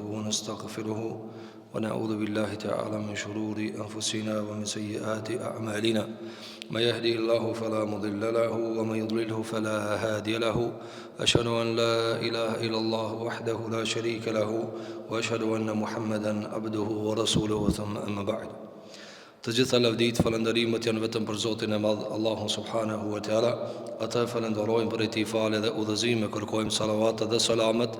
ونستغفره ونعوذ بالله تعالى من شرور أنفسنا ومن سيئات أعمالنا ما يهدي الله فلا مضل له ومن يضلله فلا هادي له أشهد أن لا إله إلا الله وحده لا شريك له وأشهد أن محمدا عبده ورسوله ثم أما بعد Të gjitha lavditë, falënderimet janë vetëm për Zotin e Madh, Allahun subhanahu wa taala. Atë e falënderojmë prej tij falje dhe udhëzime, kërkojmë salavatet dhe selamet,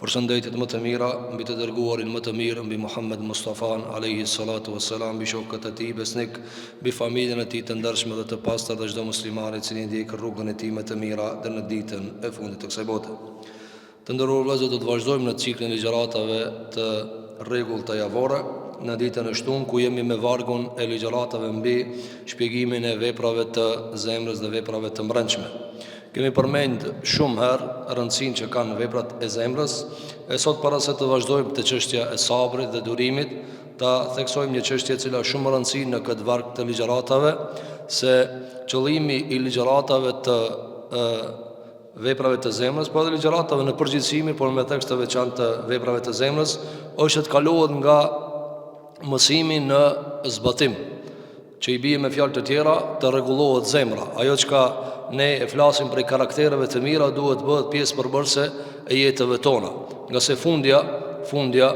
përshëndetjet më të mira mbi të dërguarin më të mirë, mbi Muhammed Mustafan alayhi salatu wassalam, mbi shokët e tij besnik, mbi familjen e tij të ndershme dhe të pastër dhe çdo musliman i cili ndjek rrugën e tij me të mira deri në ditën e fundit të kësaj bote. Të nderuar vëllezër, do të vazhdojmë në ciklin e ligjëratave të rregullta javore në ditën e shtunë ku jemi me vargun e ligjëratave mbi shpjegimin e veprave të zemrës dhe veprave të mbrendshme. Kemi përmend shumë herë rëndësinë që kanë veprat e zemrës, e sot para se të vazhdojmë te çështja e sabrit dhe durimit, ta theksojmë një çështje e cila është shumë rëndësi në këtë varg të ligjëratave, se qëllimi i ligjëratave të e, veprave të zemrës, por edhe ligjëratave në përgjithësi, por me theks të veçantë të veprave të zemrës, është që të kalohet nga mësimi në zbatim, që i bie me fjalë të tjera të rregullohet zemra. Ajo çka ne e flasim prej karaktereve të mira duhet të bëhet pjesë përbërëse e jetëve tona. Ngase fundja, fundja,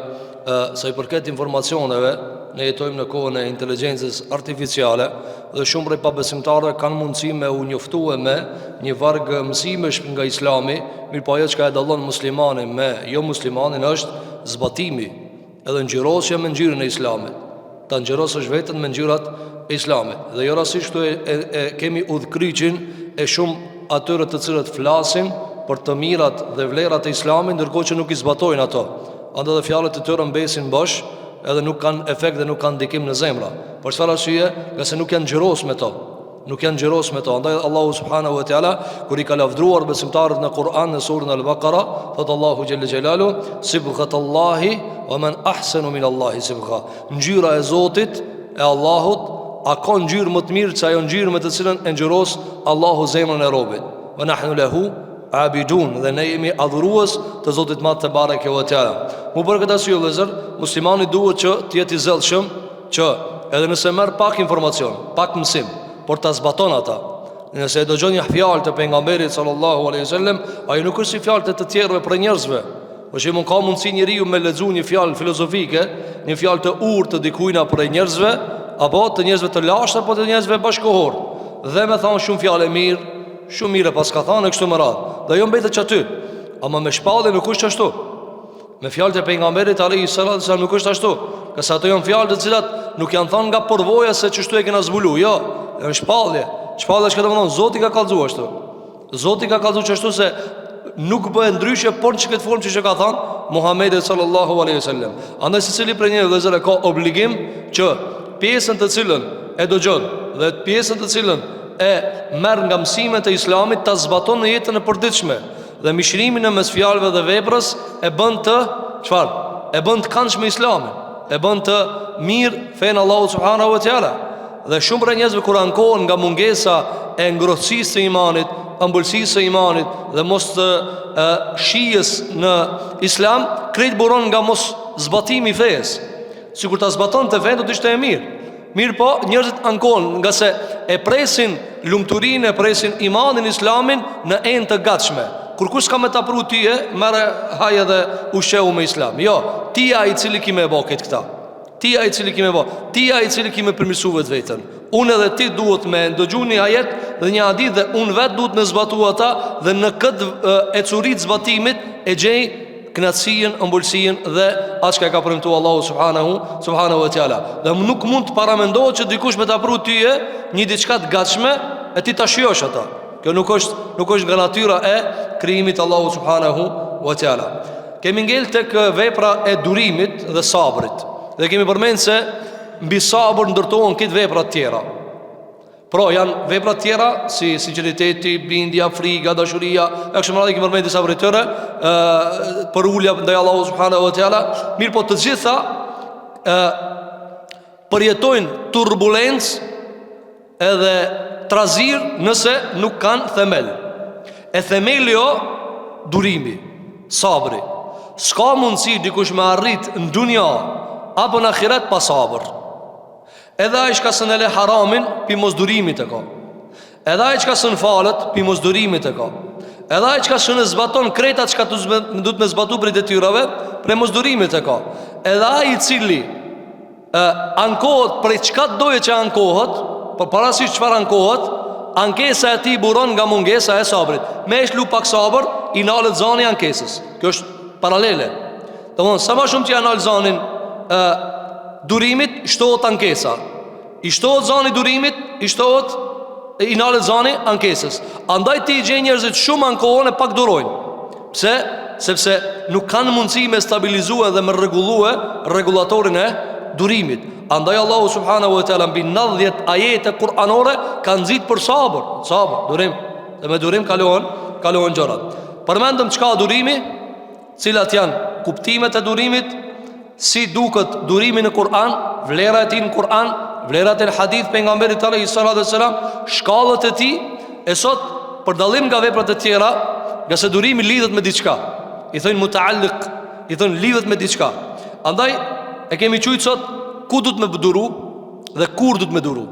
sa i përket informacioneve, ne jetojmë në kohën e inteligjencës artificiale dhe shumë prej pabesimtarëve kanë mundësi me u njoftue me një varg mësimesh nga Islami, mirëpo ajo çka e dallon muslimanin me jo muslimanin është zbatimi edhe ngjyrosja me ngjyrën e Islamit. Ta ngjyrosësh veten me ngjyrat e Islamit. Dhe jo rastësisht këtu e, e, e kemi udhëkryqin e shumë atyre të cilët flasin për të mirat dhe vlerat e Islamit, ndërkohë që nuk i zbatojnë ato. Andaj dhe fjalët e tyre mbesin bosh, edhe nuk kanë efekt dhe nuk kanë ndikim në zemra. Për çfarë arsye? Ngase nuk janë ngjyros me to. Nuk janë ngjyros me to. Andaj Allahu subhanahu wa taala kur i ka lavdruar besimtarët në Kur'an në surën Al-Baqara, thot Allahu xhelle xhelalu, "Sibghat Allahi wa man ahsanu min Allahi sibgha." Ngjyra e Zotit e Allahut a ka ngjyrë më të mirë se ajo ngjyrë me të cilën e ngjyros Allahu zemrën e robit. Wa nahnu lahu abidun dhe ne jemi adhurues të Zotit Madh tebareke ve teala. Mu për këtë arsye vëllezër, muslimani duhet që të jetë i zellshëm që edhe nëse merr pak informacion, pak mësim, por ta zbaton ata. Nëse e dëgjon një fjalë të pejgamberit sallallahu alaihi wasallam, ajo nuk është si fjalët e të tjerëve prej njerëzve. Për shembull, ka mundësi njeriu me lexu një fjalë filozofike, një fjalë të urtë të dikujna prej njerëzve, apo të njerëzve të lashtë apo të njerëzve bashkëkohor. Dhe me thanë shumë fjalë e mirë, shumë mirë e paska thanë e kështu me radhë. Dhe ajo mbetet qaty. Ama me shpallje nuk është ashtu. Me fjalët e pejgamberit alayhi salatu sallam nuk është ashtu. Ngase ato janë fjalë të cilat nuk janë thënë nga përvoja se qështu e kena zbulu. Jo, janë shpallje. Shpallje çka domethonë Zoti ka kallzu ashtu. Zoti ka kallzu qashtu se nuk bëhet ndryshe por në këtë formë që ka thënë Muhamedi sallallahu alaihi wasallam. Andaj secili prej neve vëllezër e ka obligim që pjesën të cilën e dëgjon dhe pjesën të cilën e merr nga mësimet e Islamit ta zbaton në jetën e përditshme dhe mishrimin në mes fjalëve dhe veprës e bën të çfarë? E bën të këndshme Islamin, e bën të mirë fenë e Allahut subhanahu wa taala. Dhe shumë prej njerëzve kur ankohen nga mungesa e ngrohtësisë së imanit, ëmbëlsisë së imanit dhe mos të e, shijes në Islam, krejt buron nga mos zbatimi i fesë. Sikur ta zbatonte fenë do të ishte e mirë. Mirëpo, njerëzit ankohen ngase e presin lumturinë, e presin imanin, islamin në enë të gatshme. Kurkush s'ka me ta pru ty e, merre haj edhe ushqeu me islam. Jo, ti je ai i cili ki me e bo këtë këta. Ti je ai i cili ki me bo. Ti je ai i cili ki me përmirësu vetveten. Unë edhe ti duhet me ndëgju një ajet dhe një hadith dhe unë vetë duhet me zbatu ata dhe në këtë ecuri të zbatimit e gjej kënaqësinë, ëmbëlsinë dhe atë çka e ka premtuar Allahu subhanahu subhanahu wa taala. Dhe nuk mund të paramendohet që dikush me ta pru ty një diçka të gatshme e ti ta shijosh ata. Kjo nuk është nuk është nga natyra e krijimit të Allahu subhanahu wa taala. Kemi ngel tek vepra e durimit dhe sabrit. Dhe kemi përmend se mbi sabër ndërtohen këto vepra të tjera. Pra janë vepra tjera si sinqeriteti, bindja, friga, dashuria, e kështu me radhë kemi përmend disa prej tyre, ë përulja ndaj Allahut subhanahu wa taala, mirëpo të gjitha ë përjetojnë turbulencë edhe trazirë nëse nuk kanë themel. E themeli o durimi, sabri. S'ka mundësi dikush me arrit në dunja Apo në ahiret pa sabër Edhe ai çka s'un e le haramin Pi mosdurimit e ka Edhe ai çka s'un falet Pi mosdurimit e ka Edhe ai çka s'un e zbaton krejt atë çka duhet me zbatu prej detyrave Prej mosdurimit e ka Edhe ai i cili e, ankohet prej çka të doje që ankohet, por parasisht çfarë ankohet, ankesa e tij buron nga mungesa e sabrit. Me e shlu pak sabër, i nalet zani ankesës. Kjo është paralele. Domthon sa ma shumë që ja nal zanin e, durimit, shtohet ankesa. I shtohet zani durimit, i shtohet i nalet zani ankesës. Andaj ti i gjen njerëzit shumë ankohen e pak durojnë. Pse? Sepse nuk kanë mundësi me stabilizue dhe me rregullue rregullatorin e durimit. Andaj Allahu subhanahu wa taala mbi 90 ajete kuranore ka nxit për sabër, sabër, durim. Dhe me durim kalohen, kalohen gjërat. Përmendëm çka durimi, Cilat janë kuptimet e durimit? Si duket durimi në Kur'an, vlera e tij në Kur'an, vlerat e hadith pejgamberit alayhi salatu wasalam, shkallët e tij, e sot për dallim nga veprat e tjera, ngase durimi lidhet me diçka. I thonë mutaalliq, i thonë lidhet me diçka. Andaj e kemi qujt sot ku duhet me duru dhe kur duhet me duru.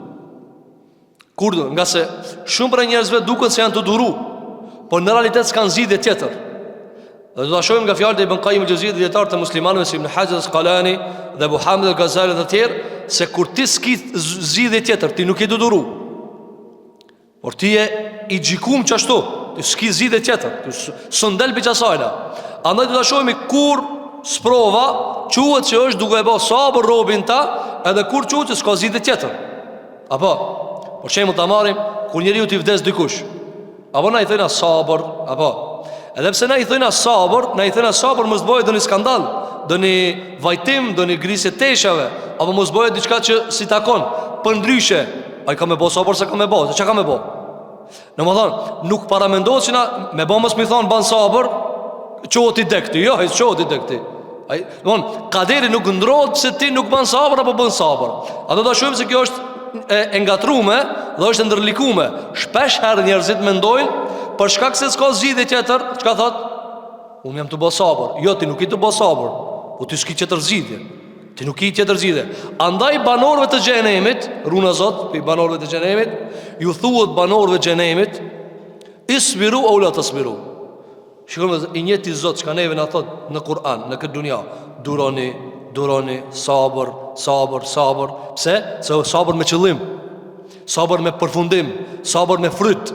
Kur do, ngase shumë prej njerëzve duket se janë tu duru, por në realitet s'kanë zgjidhje tjetër. Dhe do ta shohim nga fjalët e Ibn Qayyim al-Xhevzijës dhe dijetarë të muslimanëve si Ibn Hajar al-Asqalani dhe Abu Hamid al-Ghazali dhe të tjerë, se kur ti s'ki zgjidhje tjetër, ti nuk je tu duru. Por ti je i gjykum qashtu, ti s'ki zgjidhje tjetër, ti s'un del prej qasajna. Andaj do ta shohim kur sprova quhet që është duke e bë sabër robin ta, edhe kur quhet që s'ka zgjidhje tjetër. Apo, për shembull ta marrim kur njeriut i vdes dikush. Apo na i thojna sabër, apo. Edhe pse na i thojna sabër, na i thojna sabër mos bëjë ndonjë skandal, ndonjë vajtim, ndonjë grisje teshave, apo mos bëjë diçka që s'i takon. Përndryshe, ai ka me bo sabër se ka me bo, se çka ka me bo? Domethonë, nuk paramendohet që na me bo mos me i thonë ban sabër, çohet i dekti, jo, ai çohet i dekti. Ai, domethonë, kaderi nuk ndrohet pse ti nuk ban sabër apo bën sabër. A do ta shohim se kjo është e, e ngatrume dhe është e ndërlikume. Shpesh herë njerëzit mendojnë për shkak se s'ka zgjidhje tjetër, çka thot? Unë jam tu bo sabër. Jo, ti nuk je tu bo sabër, po ti s'ki tjetër zgjidhje. Ti nuk ki tjetër zgjidhje. Andaj banorëve të xhenemit, runa Zot, prej banorëve të xhenemit, ju thuhet banorëve të xhenemit, isbiru au la tasbiru. Shikojmë i njëjti Zot çka neve na thot në Kur'an, në këtë dunja, duroni, duroni, sabër, sabër, sabër. Pse? Se sabër me qëllim. Sabër me përfundim, sabër me fryt.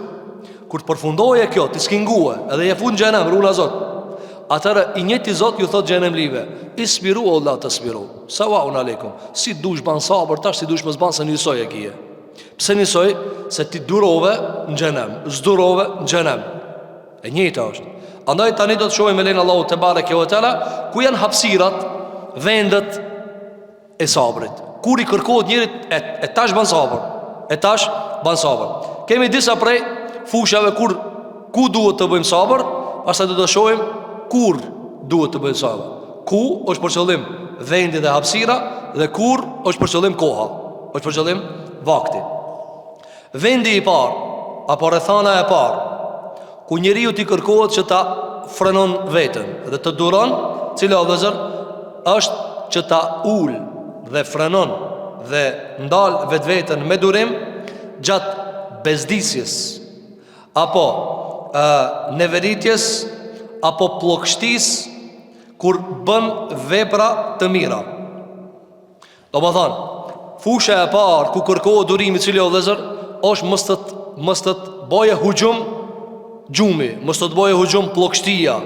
Kur të përfundoje kjo, ti s'ki ngue, edhe je fut në xhenem, runa Zot. Atëherë i njëjti Zot ju thot xhenemlive, isbiru au la tasbiru. Sawaun alejkum. Si dush ban sabër, tash si dush mos ban se njësoj e kije. Pse njësoj? Se ti durove në xhenem, s'durove në xhenem. E njëjta është. Andaj tani do të shohim me lejen e Allahut tebareke ve teala ku janë hapësirat, vendet e sabrit. Kur i kërkohet njerit e, e tash ban sabër. E tash ban sabër. Kemi disa prej fushave kur ku duhet të bëjmë sabër, pastaj do të shohim kur duhet të bëjmë sabër. Ku është për qëllim vendi dhe hapësira dhe kur është për qëllim koha, është për qëllim vakti. Vendi i parë, apo rrethana e parë, ku njeriut i kërkohet që ta frenon veten dhe të duron, cila o vëllezër, është që ta ul dhe frenon dhe ndal vetveten me durim gjatë bezdisjes apo e, neveritjes apo plogështisë kur bën vepra të mira. Domethonë, fusha e parë ku kërkohet durimi cili o vëllezër, është mos të mos të të boje huxhum gjumi, mos të të boje huxhum plogështia,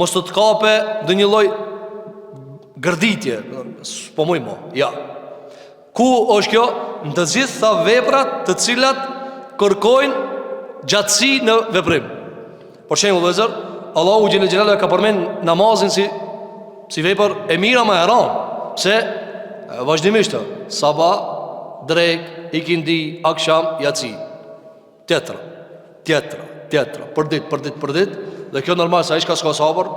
mos të të kape ndonjë lloj gërditje, s'po muj mo, ja. Ku është kjo? Në të gjitha veprat të cilat kërkojnë gjatësi në veprim. Për shembull vëllezër, Allahu xhele xhelaluhu e ka përmend namazin si si vepër e mira ma e rëndë. Pse vazhdimisht sabah, drek, ikindi, aksham, jaci. Tjetra, tjetra, tjetra, për ditë, për ditë, për ditë, dhe kjo normal se ai çka s'ka sabër,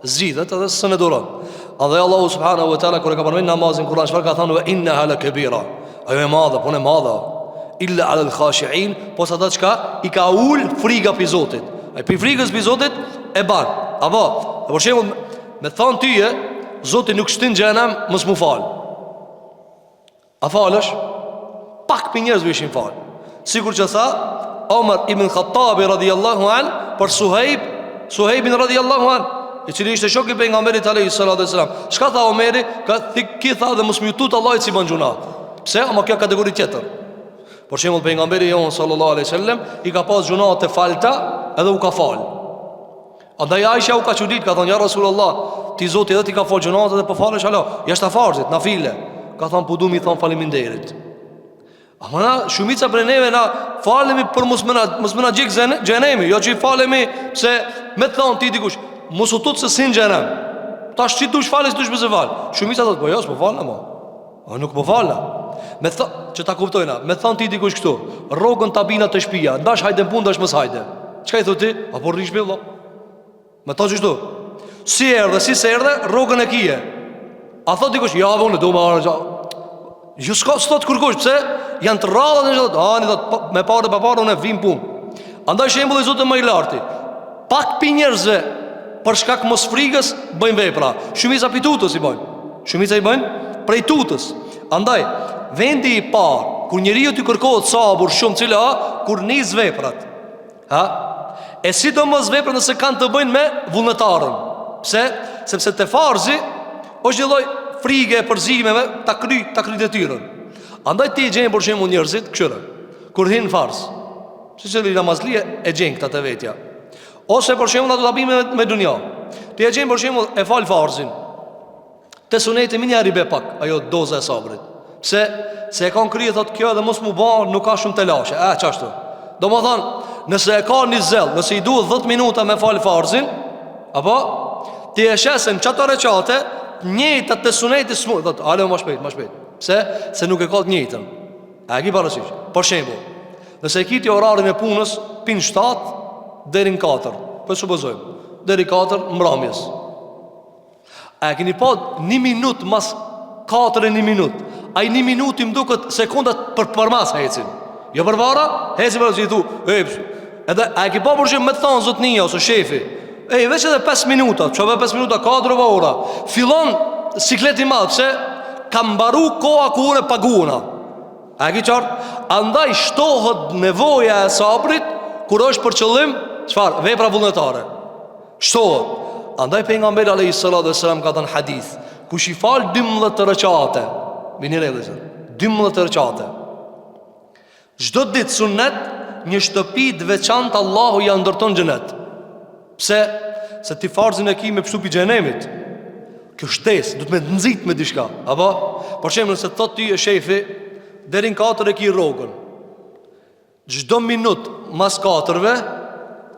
zgjidhet edhe s'e duron. Andaj Allahu subhanahu wa taala kur e ka përmend namazin n'Kur'an çfarë ka thënë wa innaha lakabira. Ajo e madhe, punë e madhe. Illa ala al-khashi'in, pos ata çka i ka ul friga pi Zotit. Ai pi frigës pi Zotit e ban. Apo, për shembull, Me thonë tyje, Zoti nuk t'shtin n'xhehenem, mos m'u falë. A falesh? Pak prej njerëzve ishin falë. Sikur që tha, Omer ibn Khattabi radiallahu an, për Suhejb, Suhejbin radiallahu an, i cili ishte shok i pejgamberit alejhi salatu ve selam. Çka tha Omeri? Ka, ky tha dhe mos m'ju tut Allahit s'i ban gjunah. Pse? Ama kjo kategori tjetër. Për shembull pejgamberi jonë sallallahu alaihi wasallam i ka pas gjunahet të falta edhe u ka fal. Andaj Aisha u ka çudit, ka thonë ja Rasulullah, ti Zoti edhe t'i ka fal gjunahet edhe po falesh hala. Jashtë farzit, nafile. Ka thonë po du me i thon faleminderit. Ama na shumica prej neve na falemi për mos me na mos me na djeg xhehenemi, jo që i falemi pse me të thon ti dikush, mos u tut se s'hin n'xhehenem. Tash ti dush falesh, dush mos e fal. Shumica thotë po jo, s'po falna mo. O nuk po falna. Me thon, që ta kuptojna, me thon ti dikush këtu, rrogën ta bina te shtëpia, ndash hajde në punë, ndash mos hajde. Çka i thotë ti? A po rri n'shpi vëlla? Me thon qështu. Si erdhe, si s'erdhe, rrogën e kije. A thot dikush, ja unë du me ardhë. Jo s'ka s'thot kurkush, pse? Janë të rralla në çdo, ani thot po, me pare pa pare unë vim punë. Andaj shembulli i Zotit më i larti. Pak pi njerëzve për shkak mos frigës bëjnë vepra. Shumica pi tutës i bëjnë. Shumica i bëjnë prej tutës. Andaj vendi i parë kur njeriut i kërkohet sabur shumë cila kur nis veprat. Ha? E sidomos veprat nëse kanë të bëjnë me vullnetarën. Pse? Sepse te farzi është një lloj frige e përzime me ta kry, ta kry detyrën. Andaj ti i gjen për shembull njerëzit, kqyre. Kur hin farz, Secili namazli e gjen këta te vetja Ose për shembull na do ta bime me, me dunja Ti e gjen për shembull e fal farzin Te suneti menjëherë i be pak Ajo doza e sabrit Pse, se e ka n'krye thot kjo edhe mos mu ba Nuk ka shumë telashe E, qashtu Domethonë, nëse e ka një zell Nëse i duhet 10 minuta me fal farzin Apo, ti e sheh se në qato reqate Njëjta te suneti s'mu Thot, ale ma shpejt, ma shpejt Pse, se nuk e ka të njëjtën A e ki parasysh? Për shembull, nëse e ki ti orarin e punës pin 7 deri në 4, po supozojmë, deri 4 mbrëmjes. A e keni pa një minut mas 4 e një minut? Ai një minut i m'duket sekondat për përmas hecin. Jo përpara, hecin për si i thu, e, edhe a e ki pa për shembull me të thonë zotnia ose shefi, Ej, veç edhe 5 minuta, që 5 minuta, 4 ora Fillon siklet i madh, pse ka mbaru koha ku unë paguhna A e ki qartë? Andaj shtohet nevoja e sabrit Kur është për qëllim, çfarë? Vepra vullnetare Shtohet Andaj pejgamberi alejhi salatu ve selam ka thënë hadith Kush i fal 12 reqate Vini re vëllezër 12 reqate Çdo ditë sunnet një shtëpi të veçantë Allahu ja ndërton xhenet. Pse? Se ti farzin e ki me pshtu pi xhenemit. Kjo shtesë, duhet me të nxit me diçka. Apo? Për shembull, nëse thot ty e shefi deri në katër e ki rrogën. Çdo minut mas katërve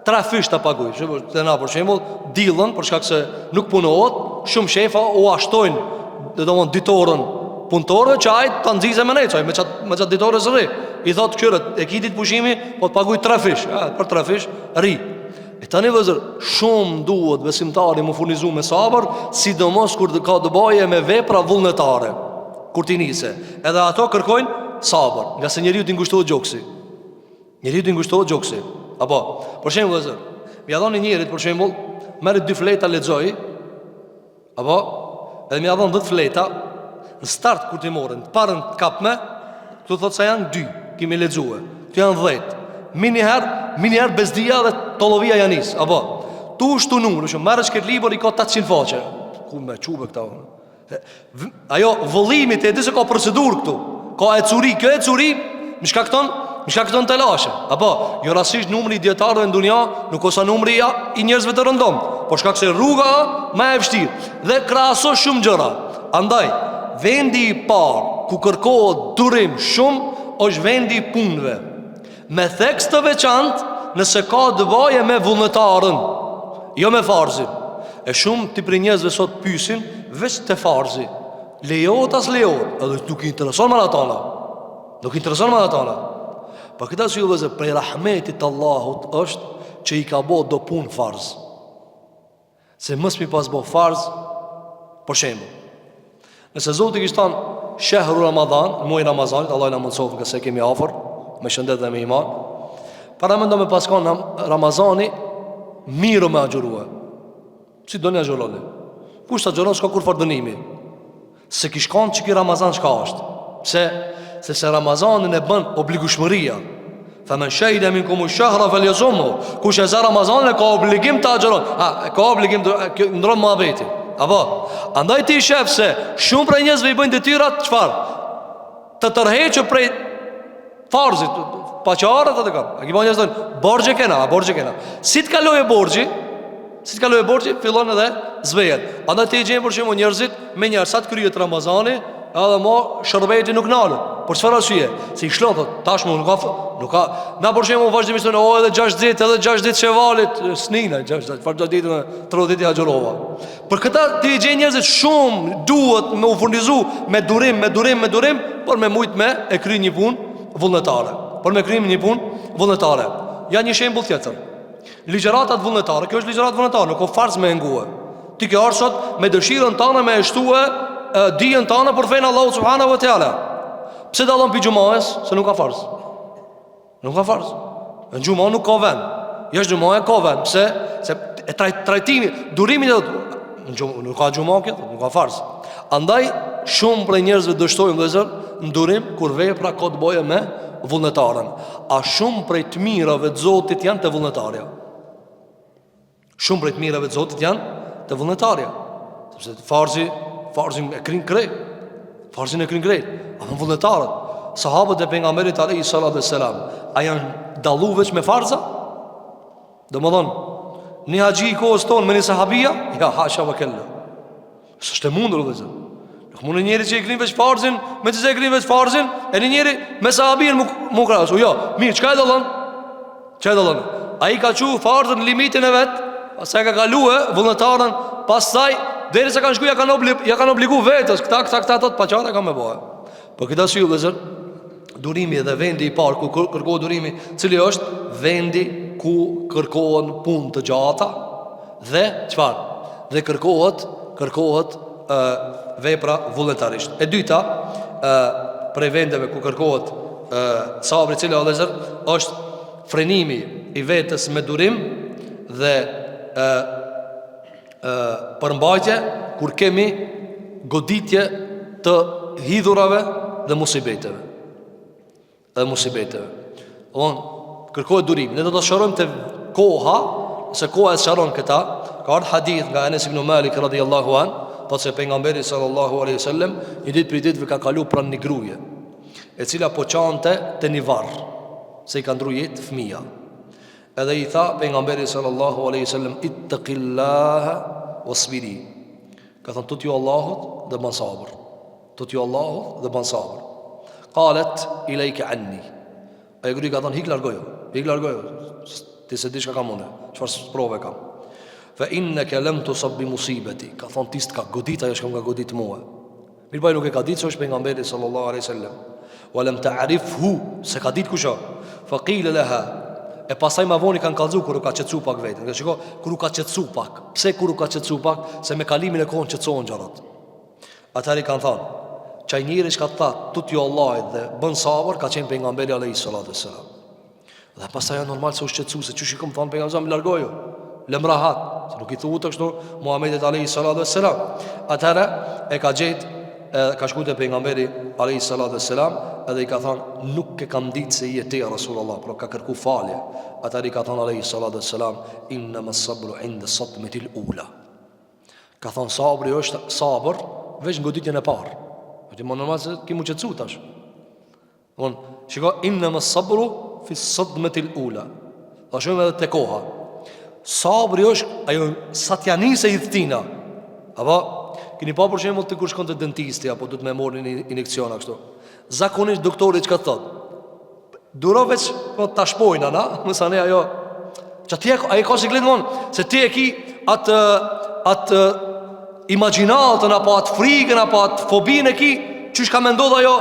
tre fish ta paguj. Shembull, te na për shembull, dillën për shkak se nuk punohet, shumë shefa ua shtojnë, do të thonë ditorën punëtorëve që ai ta nxizë me nejt, me çat me çat ditore s'rri. I thot kqyre, e ki ditë pushimi, po të paguj tre fish, e, për tre fish rri. E tani vëllezër, shumë duhet besimtari mu furnizu me sabër, sidomos kur ka të bëjë me vepra vullnetare, kur t'i nise. Edhe ato kërkojnë sabër, ngase njeriut i ngushtohet gjoksi. Njeriut i ngushtohet gjoksi. Apo, për shembull vëllezër, me ia dhënë njerit për shembull, merri dy fleta lexoj. Apo, edhe me ia dhënë 10 fleta në start kur t'i morën, të parën të kapme, këtu thotë se janë dy, kemi lexue. Këtu janë 10. Miniher, miniher bezdia dhe tollovia janë nis. Apo, tu është numër, shumë merresh këtë libër i ka 800 faqe. Ku me çu be këta? Ajo vëllimi ti e di se ka procedurë këtu. Ka ecuri, kjo ecuri më shkakton, më shkakton telashe. Apo, jo rastësisht numri i dijetarëve në dunja nuk o sa numri i, i njerëzve të rëndom, por shkak se rruga më e vështirë dhe krahaso shumë gjëra. Andaj, vendi i parë ku kërkohet durim shumë është vendi i punëve. Me theks të veçantë nëse ka të bëjë me vullnetarën, jo me farzin. E shumë ti prej njerëzve sot pysin veç te farzi. Lejohet a s'lejohet, edhe nuk i intereson maratona. Nuk i intereson maratona. Për këtë arsye vëllezër, prej rahmetit të Allahut është që i ka bo do punë farz. Se mos mi pas bo farz Për shembull Nëse Zoti kish thanë Shehru Ramadan, muaj Ramazanit Allahu na mundësoftë ngase kemi afër Me shëndet dhe me iman Paramendo me pas kanë Ramazani Mirë me agjërue Si doni agjëroni? Kush s'agjëron s'ka kurrfarë dënimi. S'e kish kanë qiky Ramazan çka është. Pse? Sepse Ramazanin e bën obligueshmëria. Fe men shehide minkumu shehra fel jesumhu. Kush e zë Ramazanin e ka obligim të agjëron. A, e ka obligim të ndrron muhabeti. Apo? Andaj ti shef se shumë prej njerëzve i bëjnë detyrat çfarë? Të tërhequr prej farzit, pa qaret atë kanë. A ki pa njerëz thonë, borxh e kena, a borxh e kena. Si të kalojë borxhi? Si të kalojë borxhi, fillon edhe zbehet. Andaj ti i gjen për shembull njerëzit menjëherë sa të kryhet Ramazani, edhe mo shërbeti nuk nalet. Për çfarë arsye? Se i shlon thot, tashmë nuk ka nuk ka. Na për shembull vazhdimisht thonë, o edhe 6 ditë, edhe 6 ditë shevalit, s'nina 6 ditë, çfarë 6 ditë, 30 ditë agjërova. Për këta ti i gjen njerëzit shumë duhet me u furnizu me durim, me durim, me durim, por me mujt me e kry një punë vullnetare. Por me kry një punë vullnetare. Ja një shembull tjetër. Ligjëratat vullnetare, kjo është ligjëratë vullnetare, nuk o farz me e ngue. Ti ke ardhur sot me dëshirën tane me e shtue dijen tane për fenë Allahut subhanahu wa taala. Pse dallon pi xhumaes? Se nuk ka farz. Nuk ka farz. Në xhuma nuk ka vend. Jashtë xhumae ka vend. Pse? Se e traj, trajtimi, durimi do në xhuma nuk ka xhuma kjo, nuk ka farz. Andaj shumë prej njerëzve dështojnë vëllezër në durim kur vepra ka të bëjë me vullnetaren. A shumë prej të mirave të Zotit janë te vullnetarja. Shumë prej të mirave të Zotit janë te vullnetarja. Sepse farzi, farzin e kryn krejt. Farzin e kryn krejt. Ama vullnetarët, sahabët e pejgamberit alayhi salatu selam, a janë dallu veç me farza? Domethonë, një haxhi i kohës tonë me një sahabia, ja hasha ve kella. S'është e mundur vëllezër. Nuk mund një njeri që e kryn veç farzin, me që e kryn veç farzin, e një njeri me sahabien mu, mu krahasu. Jo, mirë, çka e dallon? Çka e dallon? Ai ka çu farzin në limitin e vet, pastaj ka kalue vullnetaren, pastaj derisa kanë shku ja kanë obli, ja kanë obligu vetes, këta këta këta thot pa çare kam me bo. Për këtë arsye vëllezër, durimi dhe vendi i parë ku kërkohet durimi, cili është vendi ku kërkohen punë të gjata dhe çfarë? Dhe kërkohet, kërkohet e, vepra vullnetarisht. E dyta, e, prej vendeve ku kërkohet e, sabri cila vëllezër është frenimi i vetes me durim dhe e, e, përmbajtje kur kemi goditje të hidhurave dhe musibeteve. Dhe musibeteve. Von, kërkohet durim. Ne do ta sqarojmë te koha, se koha e sqaron këta. Ka ardhur hadith nga Enes ibn Malik radhiyallahu an, thotë se pejgamberi sallallahu alaihi wasallam një ditë prej ditëve ka kalu pranë një gruje, e cila po qante te një varr, se i ka ndru jetë fëmija. Edhe i tha pejgamberi sallallahu alaihi wasallam ittaqillaha wasbiri. Ka thënë tutju Allahut dhe ban sabër. Tutju Allahut dhe ban sabër. Qalet ilayka anni. Ajo grua ka thënë hik largoju. Hik largoju. Ti s'e di çka kam unë. Çfarë sprove kam. Fa innaka lam tusab bi musibati. Ka thënë ti s'të ka godit ajo çka më ka godit mua. Mirëpo ajo nuk e ka ditë se është pejgamberi sallallahu alaihi wasallam. Wa lam ta'rifhu, s'e ka ditë kush është. Fa qila laha. E pastaj ma vonë i kanë kallzu kur u ka qetësu pak veten. Dhe shiko, kur u ka qetësu pak. Pse kur u ka qetësu pak? Se me kalimin e kohën qetësohen gjërat. Atëherë i kanë thënë, qaj njeri që ka tha tutju Allahit dhe bën sabër, ka qenë pejgamberi alaihi salatu wasalam. Dhe pastaj ajo normal se u shqetësu se qysh i kom thënë pejgamberit largoju. Lëm rahat, se nuk i thuhet kështu Muhamedit alayhi salatu vesselam. Atëherë e ka gjet e ka shku te pejgamberi alayhi salatu vesselam edhe i ka thënë nuk e kam ditë se je ti Rasulullah, pra ka kërku falje. Atëherë i ka thënë alayhi salatu vesselam innama sabru inda sadmatil ula. Ka thënë sabri është sabër veç në goditjen e parë. Po ti më normal se ki mu qetësu tash. Von, shiko innama sabru fi sadmatil ula. Ta shohim edhe te koha. Sabri është ajo sa t'ja nisë idhtina. Apo keni pa për shembull ti kur shkon te dentisti apo duhet me marrë një injeksion kështu. Zakonisht doktori çka thot? Duro veç po ta shpojnë ana, mësanej ajo Që ti e, ai ka siklet mon, se ti e ki atë atë imagjinatën apo atë frikën apo atë fobinë e ki, qysh ka me ndodh ajo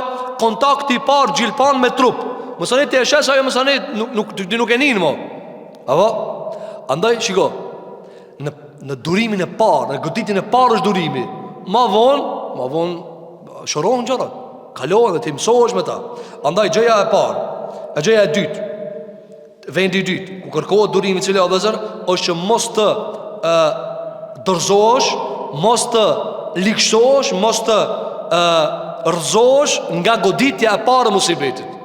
kontakti i parë gjilpan me trup. Mësanej ti e sheh se ajo mësanej nuk nuk ti nuk e nin mo. Apo andaj shiko në në durimin e parë, në goditjen e parë është durimi. Ma vonë, ma vonë shërohen gjërat. Kalohen dhe ti mësohesh me ta. Andaj gjëja e parë, e gjëja e dytë, Vendi i dytë ku kërkohet durimi cili o vëllezër është që mos të e, dorëzohesh. mos të ligështohesh, mos të e, rrëzohesh nga goditja e parë e musibetit.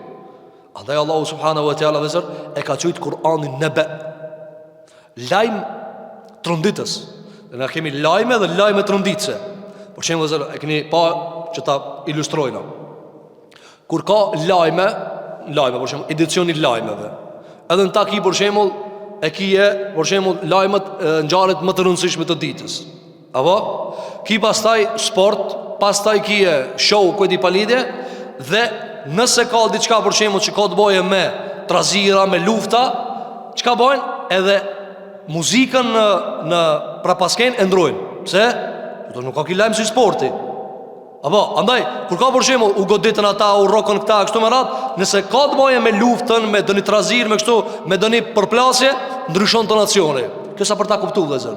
Andaj Allahu subhanahu wa taala vëllezër e ka qujt Kur'anin nebe. Lajm tronditës. Dhe na kemi lajme dhe lajme tronditëse. Për shembull vëllezër, e keni pa që ta ilustrojna. Kur ka lajme, lajme për shembull, edicioni i lajmeve. Edhe në ta ki për shembull, e kije për shembull lajmet ngjarjet më të rëndësishme të ditës. Apo? Ki pastaj sport, pastaj kije show ku e di palidhje dhe nëse ka diçka për shembull që ka të bëjë me trazira, me lufta, çka bojnë? Edhe muzikën në në prapaskenë e ndrojnë. Pse? Po nuk ka ki lajm si sporti. Apo, andaj, kur ka për shembull u goditën ata, u rrokën këta, kështu me radhë, nëse ka të bëjë me luftën, me ndonjë trazirë, me kështu, me ndonjë përplasje, ndryshon tonacioni. Kjo sa për ta kuptuar vëllezër.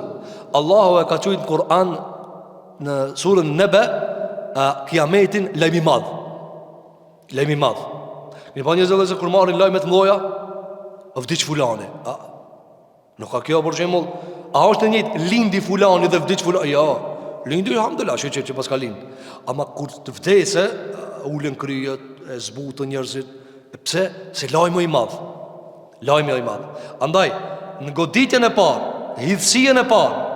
Allahu e ka quajtur në Kur'an në surën Nebe, a, kiametin lajm i madh. Lajm i madh. Keni pa njerëz vëllezër kur marrin lajme të mëdha, vdiq fulani. A, Nuk ka kjo për shembull, a është e njëjtë lindi fulani dhe vdiq fulani? Jo. Lindi alhamdulillah, shyqyr që paska lind. Ama kur të vdesë, ulen kryet, e zbutën njerëzit. E pse? Se lajmi i madh. Lajmi i madh. Andaj, në goditjen e parë, hidhësinë e parë,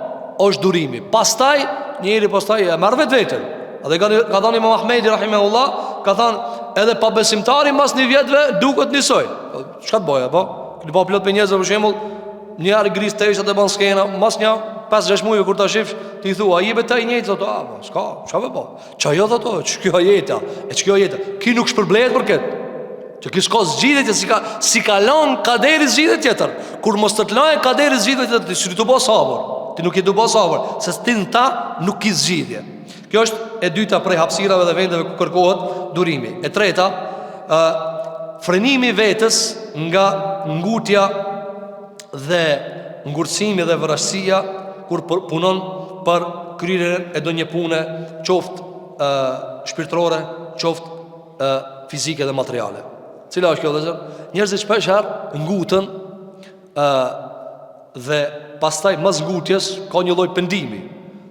është durimi. Pastaj, njeri pastaj e merr vetveten. Edhe ka, ka thënë Imam Ahmedi rahimehullah, ka thënë edhe pabesimtari mas një vjetëve duket njësoj. Çka të bëja, po? Keni pa plot prej njerëzve për shembull, një herë gris teshat e bën skena, mas nja 5-6 muajve kur ta shifsh, ti thua, a je be ta i njëjtë thotë, a, po, s'ka, çka be po? Ça jo thotë, ç'kjo jeta, e ç'kjo jeta. Ki nuk shpërblehet për këtë. Që ki s'ka zgjidhje që s'i ka s'i ka lon kaderi zgjidhje tjetër. Kur mos të të lajë kaderi zgjidhje tjetër, ti s'je tu bo sabër. Ti nuk je tu bo sabër, se ti në ta nuk ki zgjidhje. Kjo është e dyta prej hapësirave dhe vendeve ku kërkohet durimi. E treta, ë frenimi i vetes nga ngutja dhe ngurtësimi dhe vrazhdësia kur punon për kryerjen e ndonjë pune, qoftë ë shpirtërore, qoftë ë fizike dhe materiale. Cila është kjo vëllezër? Njerëzit shpesh herë ngutën ë dhe pastaj mas ngutjes ka një lloj pendimi,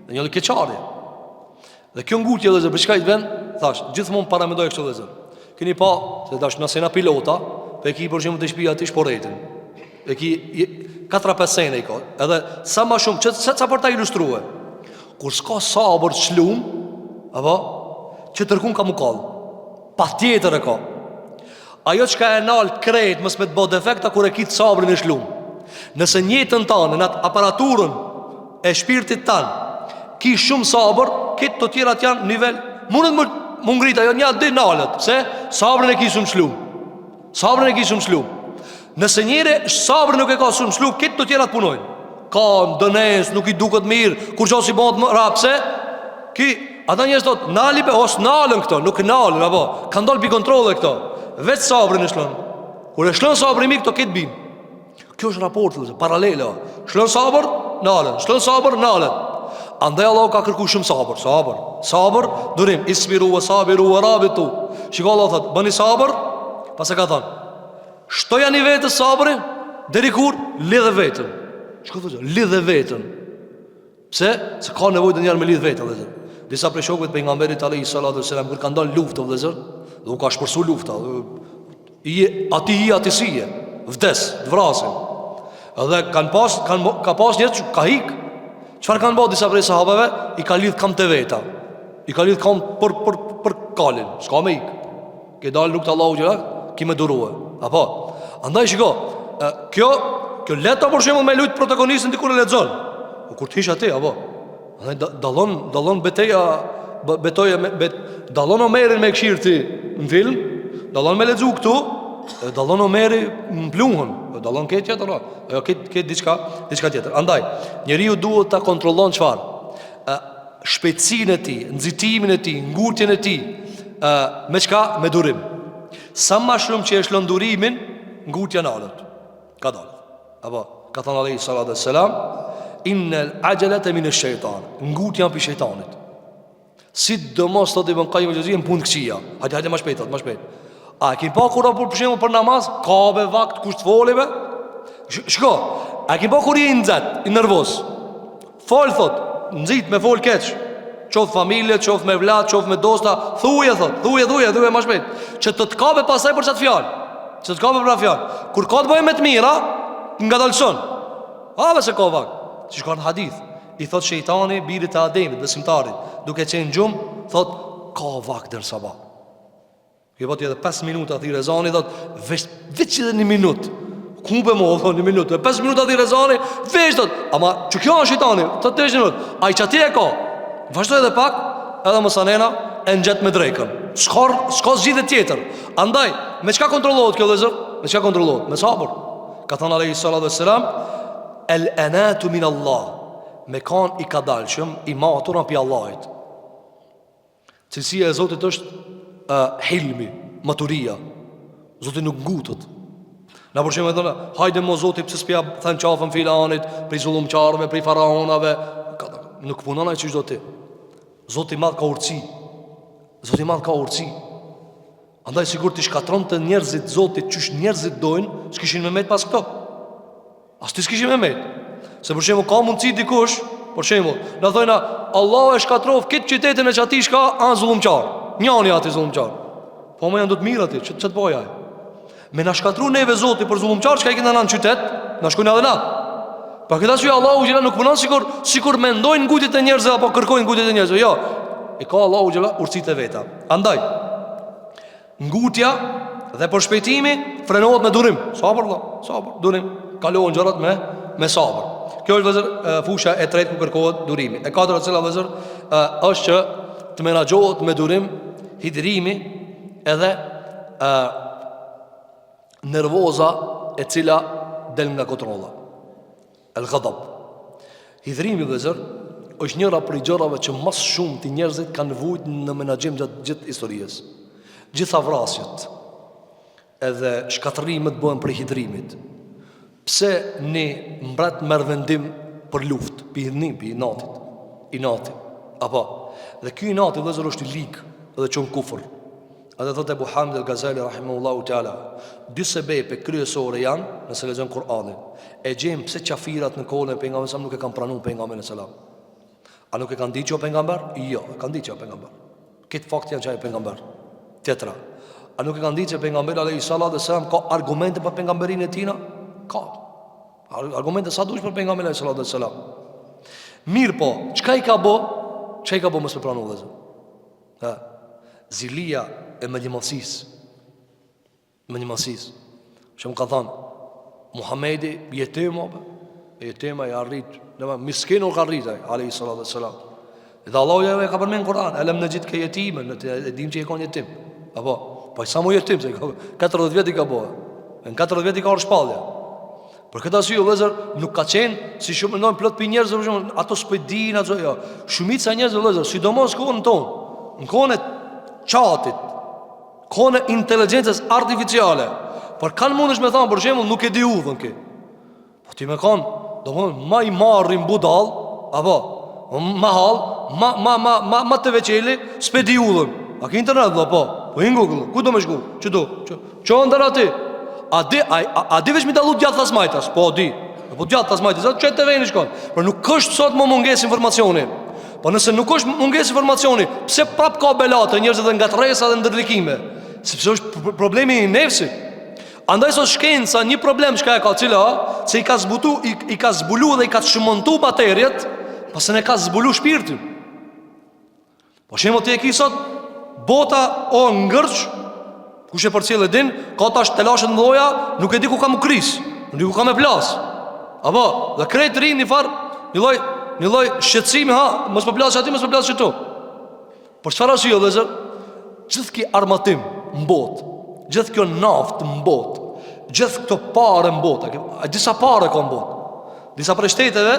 dhe një lloj keqardhje. Dhe kjo ngutje vëllezër, për çka i vjen? Thash, gjithmonë paramendoj kështu vëllezër. Keni pa se tash na s'jena pilota, po e ki për shembull te shtëpia ti shporetin. E ki 4-5 sene i ka. Edhe sa më shumë, që sa, sa për ta ilustruar. Kur s'ka sabër t'shlum, apo që tërkun ka mu kall. Patjetër e ka. Ajo çka e nal krejt mos me të bo defekta kur e ki sabrin e shlum. Nëse n'jetën tanë, në atë aparaturën e shpirtit tanë, ki shumë sabër, këtë të tjerat janë nivel, mundet më mu ngrit ajo një dy nalet, pse? Sabrin e ki shumë shlum. Sabrin e ki shumë shlum. Nëse njeri sabrin nuk e ka shumë shlum, këtë të tjerat punojnë. Ka dënes, nuk i duket mirë, kurgjo s'i bëhet më ra, pse? Ki, ata njerëz thot, nali be, os nalën këto, nuk nalën, apo, kanë dalë pi kontrolle këto. Veç sabrin e shlon. Kur e shlon sabrin mi këto këtë bin. Kjo është raport, vëllezër, paralele. Shlon sabër, nalën, shlon sabër, nalën. Andaj Allahu ka kërku shumë sabër, sabër, sabër, durim, isbiru ve sabiru ve rabitu. Shiko Allahu thot, bëni sabër, pastaj ka thonë, Shtojani vetes sabrin Deri kur lidhe veten Shiko vëllezër, lidhe veten Pse? Se ka nevojë ndonjëherë me lidh veten vëllezër Disa prej shokëve të pejgamberit alejhi salatu ve selam Kur kanë dalë luftë vëllezër Dhe u ka shpërsu lufta I, ati i, ati si je Vdes, të vrasin Dhe kanë pas, kanë, ka pas njerëz që ka hik Çfarë kanë bo disa prej sahabeve I ka lidh kamt e veta I ka lidh kamt për, për, për kalin S'ka me ik Ke dalë n'rrugë të Allahut xhele, ki me durue. Apo, andaj shiko, kjo, kjo lehtë për shembull me lujtë protagonistin ti kur e lexon. Po kur të hish aty, apo, andaj dallon, dallon beteja, betoje, me, bet, dallon Omerin me kqyr ti në film, dallon me lexu këtu, e dallon Omeri në pluhun, e dallon këtë tjetër, ajo këtë, këtë diçka, diçka tjetër. Andaj, njeriu duhet ta kontrollon çfarë? shpejtësinë e tij, nxitimin e tij, ngutjen e tij, ë me çka? Me durim. Sa ma shumë që e shlon durimin, ngutja nalet. Ka dalë. Apo ka thënë alejhi salatu selam, innel axhelete mine shejtan. Ngutja pi shejtanit. Sidomos thotë Ibn Kajim Xhevzije në punë të këqija. Hajde, hajde ma shpejt, ma shpejt. A e keni pa kur për shembull për namaz, ka be vakt kush të foli be? Shiko, a e keni pa kur je i nxehtë, i nervoz? Fol thot. nxit me fol keq. Qoftë familje, qoftë me vlla, qoftë me dosta, thuje thot, thuje, thuje, thuje më shpejt. Që të të kape pastaj për qat fjalë. Që të kape për atë fjalë. Kur ka të bëjë me të mira, ngadalson. A se ka vakt. Siç ka në hadith. I thot shejtani birit të Ademit, besimtarit, duke qenë n'gjumë, thot ka vakt deri sabah. Jo po ti edhe 5 minuta thirr ezani thot veç veç edhe një minut. Ku be mo thot një minut. 5 minuta thirr ezani, veç thot. Ama që kjo është shejtani, thot veç një minut. Ai qaty e ka. Vazhdoj edhe pak, edhe masanena e ngjet me drekën. S'ka s'ka zgjidhje tjetër. Andaj, me çka kontrollohet kjo vëllazër? Me çka kontrollohet? Me sabër. Ka thënë alejhi salatu vesselam, el anatu min Allah. Me kan i kadalshëm, i matur pi Allahit. Cilësia e Zotit është uh, hilmi, maturia. Zoti nuk ngutet. Na për shembull thonë, hajde mo Zoti pse s'pja then qafën filanit, prej zullumqarëve, prej faraonave. Nuk punon ai qysh do ti. Zoti i madh ka urtësi. Zoti i madh ka urtësi. Andaj sikur t'i shkatronte njerëzit Zoti qysh njerëzit dojnë, s'kishin me met pas këto. As ti s'kishin me met. Se për shembull ka mundësi dikush, për shembull, na thojna Allahu e shkatrof këtë qytetin e qati shka an zullumqar. Njani aty zullumqar. Po më janë do të mirë aty, ç'të të bëj ai? Me na shkatru neve Zoti për zullumqar çka i kena në qytet, na shkojnë edhe na. Për këtë arsye Allahu xhela nuk punon sikur sikur mendojnë ngutjet e njerëzve apo kërkojnë ngutjet e njerëzve. Jo. E ka Allahu xhela urtësitë e veta. Andaj Ngutja dhe përshpejtimi frenohet me durim. Sabër vëlla, sabër, durim. Kalohen gjërat me me sabër. Kjo është vëllazër fusha e tretë ku kërkohet durimi. E katërta cila vëllazër është që të menaxhohet me durim hidhrimi edhe ë nervoza e cila del nga kontrolla. El Ghadab. Hidhrimi vëllazër është njëra prej gjërave që më së shumti njerëzit kanë vujt në menaxhim gjatë gjithë historisë. Gjitha vrasjet edhe shkatërrimet bëhen prej hidhrimit. Pse një mbret merr vendim për luftë, pi hidhnim, pi inatit, inati. Apo, dhe ky inati vëllazër është i lig dhe çon kufër. Edhe thotë Ebu Hamid el-Gazali rahimahullahu teala, dy sebepe kryesore janë, nëse lexon Kur'anin, e gjejmë pse qafirat në kohën e pejgamberit sa nuk e kanë pranuar pejgamberin e selam. A nuk e kanë ditë që o pejgamber? Jo, e kanë ditë që o pejgamber. Këtë fakt janë që ai pejgamber. Tjetra. A nuk e kanë ditë që pejgamberi alayhi salatu selam ka argumente për pejgamberinë e tina? Ka. Argumente sa dush për pejgamberin alayhi salatu selam. Mirëpo, çka i ka bo? Çka i ka bo mos me pranu vëllazër? Ha, zilia e mendjemadhësisë Mendjemadhësisë Që më ka thonë Muhammedi jetim o be Jetim ai a rrit Në miskin u ka rrit ai Alejhi salatu ve selam Dhe Allahu e ka përmen n'Kur'an Elem nexhidke jetimen Ne e dim që je konë jetim Apo Po sa mu jetim Se 40 vjet i ka bo Në 40 vjet i ka ardh shpallja Për këtë arsye vëllezër nuk ka qenë si shumë mendojnë plot pi njerëzve për shembull, ato s'po dinë ato jo. Shumica e njerëzve vëllezër, sidomos kohën tonë, në kohën e chatit, kohën e inteligjencës artificiale. Por kanë mundesh me thanë për shembull nuk e di udhën ki. Po ti me kanë, domthon ma i marrin budall, apo ma hall, ma ma ma ma ma të veçeli, s'pe di udhën. A ke internet vëlla po? Po hin Google, ku do me shku? Çu do? Çu Çon deri aty. A di, a, a, a di veç mi dallu djathtas majtas? Po, di. Po djathtas majtas, atë qe te veni shkon. Por nuk është sot më mungesë informacioni. Po nëse nuk është mungesë informacioni, pse prap ka belate njerëzit dhe ngatërresa dhe ndërlikime? Sepse është problemi i nefsit. Andaj sot shkenca një problem çka e ka cila, se i ka zbutu, i, i ka zbulu dhe i ka çmontu materiet, po s'e ka zbulu shpirtin. Po shembull ti e ki sot bota o ngërç, kush e përcjell e din, ka tash telashe të mëdha, nuk e di ku ka mu kris, nuk e di ku ka me plas. Apo, dhe krejt rrinë një far, një lloj, një lloj shqetësimi, ha, mos po plas aty, mos po plas këtu. Për çfarë arsye vëllezër? Gjithë ky armatim në botë, gjithë kjo naftë në botë, gjithë këto pare në botë, a disa pare ka në botë. Disa prej shteteve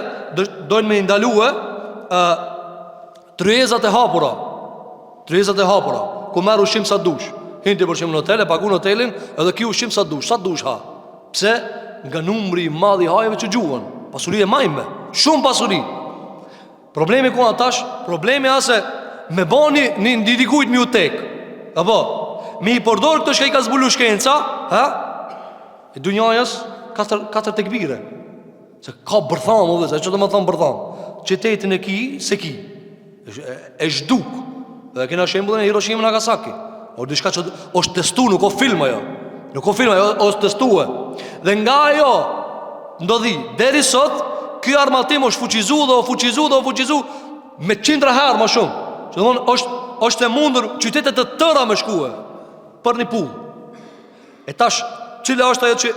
dojnë me i ndalue ë Tryezat e hapura Tryezat e hapura Ku merr ushqim sa dush Hin ti për shembull në hotel e pagun hotelin Edhe ki ushqim sa dush Sa dush ha Pse nga numri i madh i hajeve që gjuhen Pasuri e majme Shumë pasuri Problemi ku a tash Problemi a se Me ba një, një, një dikujt mi u tek Apo Me i përdor këto çka i ka zbulu shkenca Ha E dunjajës Katër, katër tekbire Se ka bërthamë, o vëllezër, ç'do me thonë bërthamë? qytetin e ki, s'e ki. E zhduk. Dhe kena shembullin e Hiroshima Nagasaki. O diçka që është testu, nuk o film ajo. Nuk o film ajo, është testue. Dhe nga ajo ndodhi deri sot ky armatim është fuqizu dhe o fuqizu dhe o fuqizu me qindra herë më shumë. Që do thonë është është e mundur qytete të tëra me shkue për një pullë. E tash, cila është ajo që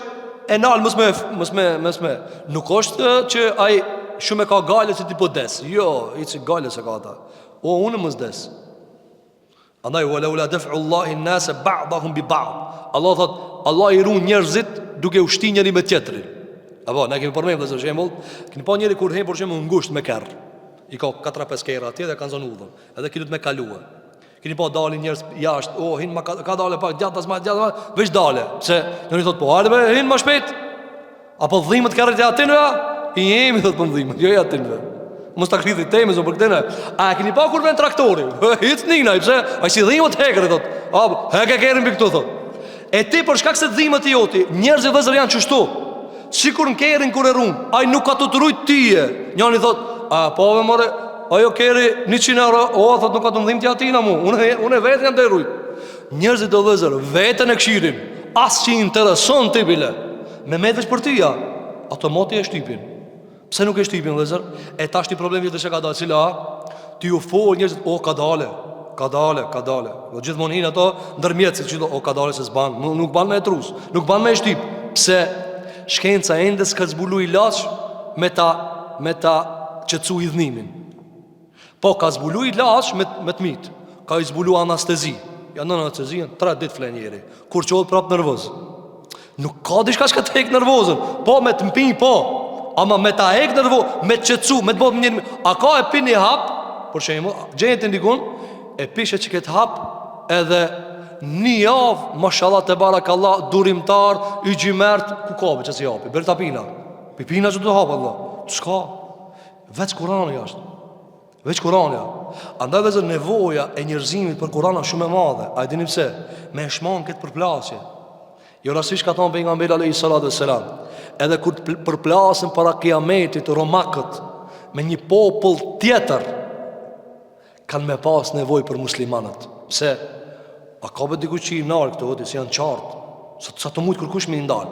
e nal mos me mos me mos me nuk është që ai shumë e ka gajle se ti po des. Jo, hiç gajle s'e ka ata. O unë mos des. Andaj wa laula daf'u Allahi an-nas ba'dahum bi ba'd. Allah thot, Allah i ruan njerëzit duke u shti njëri me tjetrin. Apo na kemi përmendur vëllezër shembull, keni pa njëri kur hin për shembull ngusht me kerr. I ka 4-5 kerra atje dhe kanë zonë udhën. Edhe ky duhet me kalue. Keni pa dalin njerëz jashtë, o hin ma ka, ka dale pak gjatë, ma gjatë, veç dale. Pse? Njëri thot po hajde hin më shpejt. Apo dhimet kerrit e atynve? I jemi thot po dhimet, jo i atynve. Mos ta kridhi teme zo për këtë. A e keni pa kur vjen traktori? Hiç nina, pse? Ai s'i dhimet hekri thot. A heke kerrin mbi këtu thot. E ti për shkak se dhimet i joti, njerëzit vëllezër janë qështu. Sikur në kerrin kur e run, ai nuk ka të të rujt tyje. Njani thot, a po ve more, ajo kerri 100 euro, o thot nuk ka të m'dhimt atina mu, unë unë vetë jam të rujt. Njerëzit o vëllezër, veten e kshirin, as që intereson ti bile. Me met veç për ty ja, ato moti e shtypin. Pse nuk e shtypin vëllezër? E tash ti problemi tjetër që ka dalë, cila ti u fol njerëzit, o ka dale, ka dale, ka dale. Do gjithmonë hin ato ndërmjetësit që o ka dale se s'ban, nuk, nuk ban me e trus, nuk ban me e shtyp. Pse shkenca ende s'ka zbulu ilaç me ta me ta qetësu hidhnimin. Po ka zbulu ilaç me me të mit. Ka i zbulu anestezi. Ja në anestezi, tre ditë flen njeri. Kur çohet prap nervoz. Nuk ka diçka që të hek nervozën. Po me të mpi, po. Ama me ta hek nervo, me të qetësu, me të bëhet një. A ka e pi një hap? Për shembull, gjenë të ndikun, e pishe që këtë hap edhe një javë, mashallah tebarakallah, durimtar, i xhymert, ku ka be që si hapi? Ber ta pina. Pi pina që të hap Allah. S'ka. Veç Kurani është. Veç Kurani. Andaj vëllezër nevoja e njerëzimit për Kur'an është shumë e madhe. A e dini pse? Me e shmang këtë përplasje. Jo rastësisht ka thënë pejgamberi alayhi salatu selam, edhe kur të përplasen para kiametit romakët me një popull tjetër, kanë me pas nevojë për muslimanët. Pse? A ka be dikush që i nal këto, hoti, se janë qartë, sa, sa të mujtë kërkush me i ndal.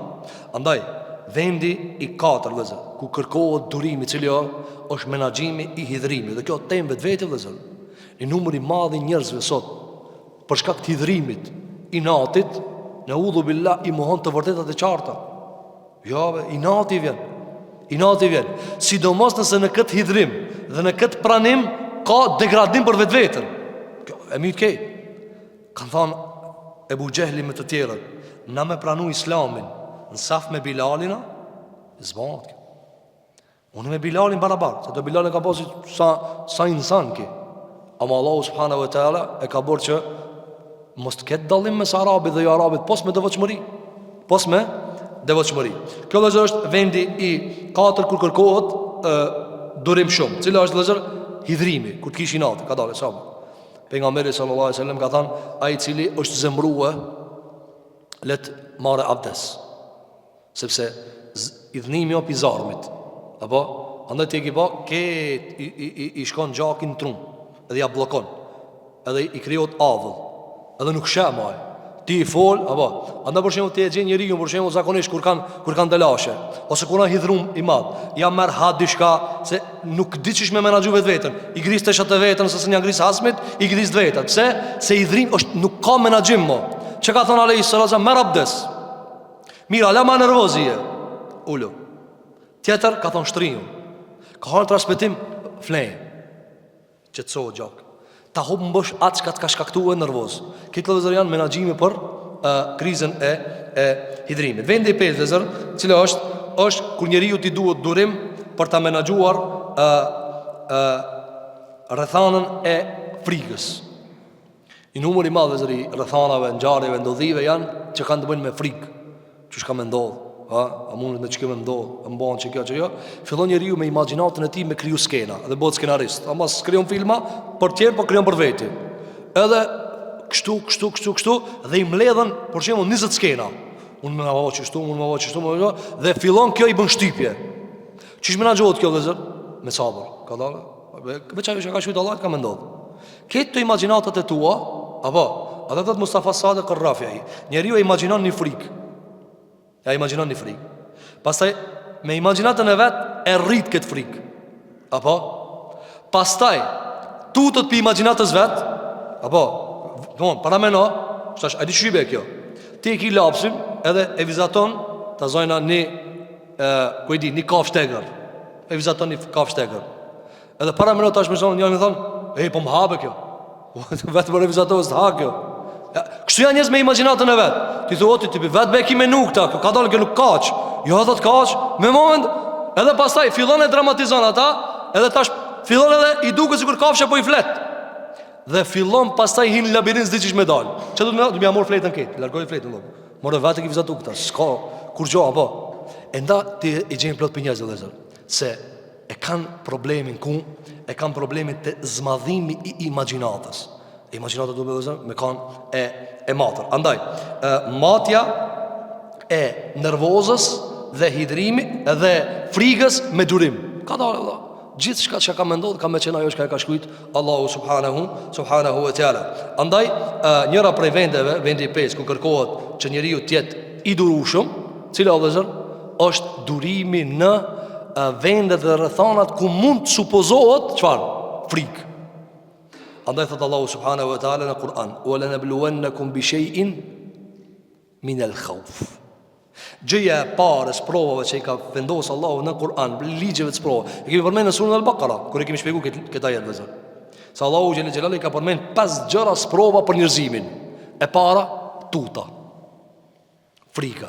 Andaj, vendi i katër, vëllezër, ku kërkohet durimi, cili o, është menaxhimi i hidhrimit. Dhe kjo temë vetvete, vëllezër, një numër i madh i njerëzve sot, për shkak të hidhrimit, inatit, neudhu billah i mohon të vërtetat e qarta. Jo, be, inati vjen. Inati vjen. Sidomos nëse në këtë hidhrim dhe në këtë pranim ka degradim për vetveten. Kjo e myt kejt. Kanë thanë Ebu Xhehli me të tjerët, na me pranu islamin në saf me Bilalin, s'bahet kjo. Unë me Bilalin barabar, se të Bilalin ka pasi sa, sa insan ki. Ama Allahu subhanahu wa taala e ka bërë që mos të ketë dallim mes arabit dhe jo arabit, pos me devotshmëri. Pos me devotshmëri. Kjo vëllezër është vendi i katër kur kërkohet e, durim shumë. Cila është vëllezër? Hidhrimi, kur të kish inat, ka dalë sa. Pejgamberi sallallahu alaihi wasallam ka thënë, ai i cili është zemrue le të marrë abdes. Sepse idhnimi o pi zarmit Apo, andaj ti e ki pa Ket i, i, i, i shkon gjaki në trum Edhe ja bllokon Edhe i krijohet avull Edhe nuk sheh ma Ti i fol, apo Andaj për shembull ti e gjen njeriun për shembull zakonisht kur kanë kur kanë telashe ose kur janë hidhrum i madh, ja merr ha diçka se nuk di qysh me menaxhu vetveten. I gris teshat e veten ose s'ja gris hasmit, i gris vetat. Pse? Se hidhrim është nuk ka menaxhim më. Çka ka thënë alejhi salatu merr abdes. Mirë, ala ma nervoz je. Ulu. Tjetër, ka thonë shtriju. Ka thonë transmetim, flej. Qetësohet gjak. Ta humbësh atë çka të ka shkaktue nervoz. Këto vëllezër janë menaxhimi për uh, krizën e, e hidhrimit. Vendi i pestë vëllezër, cila është, është kur njeriut i duhet durim për ta menaxhuar uh, uh, rrethanën e frigës. Një numër i madh vëllezër i rrethanave, ngjarjeve, ndodhive janë që kanë të bëjnë me frikë. Qysh ka me ndodh, ha? A mundet me çka me ndodh, a mban që kjo që jo. Fillon njeriu me imagjinatën e tij me kriju skena dhe bëhet skenarist. Ama s'krijon filma për tjerë, po krijon për veti. Edhe kështu, kështu, kështu, kështu dhe i mbledhën për shembull 20 skena. Unë me va qështu, unë me va qështu, më dhe fillon kjo i bën shtypje. Qysh menaxhohet kjo vëllezër? Me sabër. Kadalë, veç ajo që ka shkrujt Allahu ka me ndodhë. Këto imagjinatat e tua, apo, edhe thotë Mustafa Sadik Rrafii, njeriu e imagjinon një frikë. Ja imagjinon një frikë. Pastaj me imagjinatën e vet e rrit këtë frikë. Apo? Pastaj tutet pi imagjinatës vet, apo? Domthon, parameno, tash a di qysh be kjo? Ti e ki lapsin edhe e vizaton ta zojna një e, ku e di, një kafshë t'egër. E vizaton një kafshë t'egër. Edhe parameno tash me thonë, njëri thon, "Ej, po më ha be kjo." Vetë po e vizaton s'të ha kjo. Ja, kështu janë njerëz me imagjinatën e vet. Ti thua ti ti vetë be ki menu këta, kjo kadalë kjo nuk kaq. Jo thot kaq, me moment edhe pastaj fillon e dramatizon ata, edhe tash fillon edhe i duket sikur kafsha po i flet. Dhe fillon pastaj hin në labirint s'di qysh me dal. Çka do të më do më marr fletën këtë, largoj fletën do. More vetë ki vizatu këta, s'ka kurgjo apo. E nda ti i gjen plot prej njerëzve vëllezër, se e kanë problemin ku e kanë problemin te zmadhimi i imagjinatës. Imagjinata duhet vëllezër me kanë e e matur. Andaj, e, matja e nervozës dhe hidhrimit dhe frigës me durim. Kadalë vëlla. Gjithçka që ka me ndodh ka me qenë ajo çka e ka shkrujt Allahu subhanahu subhanahu wa taala. Andaj, e, njëra prej vendeve, vendi i pesë ku kërkohet që njeriu të jetë i durueshëm, cila vëllezër është durimi në vendet dhe rrethanat ku mund të supozohet çfarë? Frikë. Andaj thot Allahu subhanahu wa taala në Kur'an, "Wa lanabluwannakum bi shay'in min al-khawf." Gjëja e parë e sprovave që i ka vendosur Allahu në Kur'an, ligjeve të sprovave. E kemi përmendur në surën Al-Baqara, kur e kemi shpjeguar këtë këtë ajet vëllezër. Se Allahu xhele xhelaluhu ka përmend pesë gjëra sprova për njerëzimin. E para, tuta. Frika.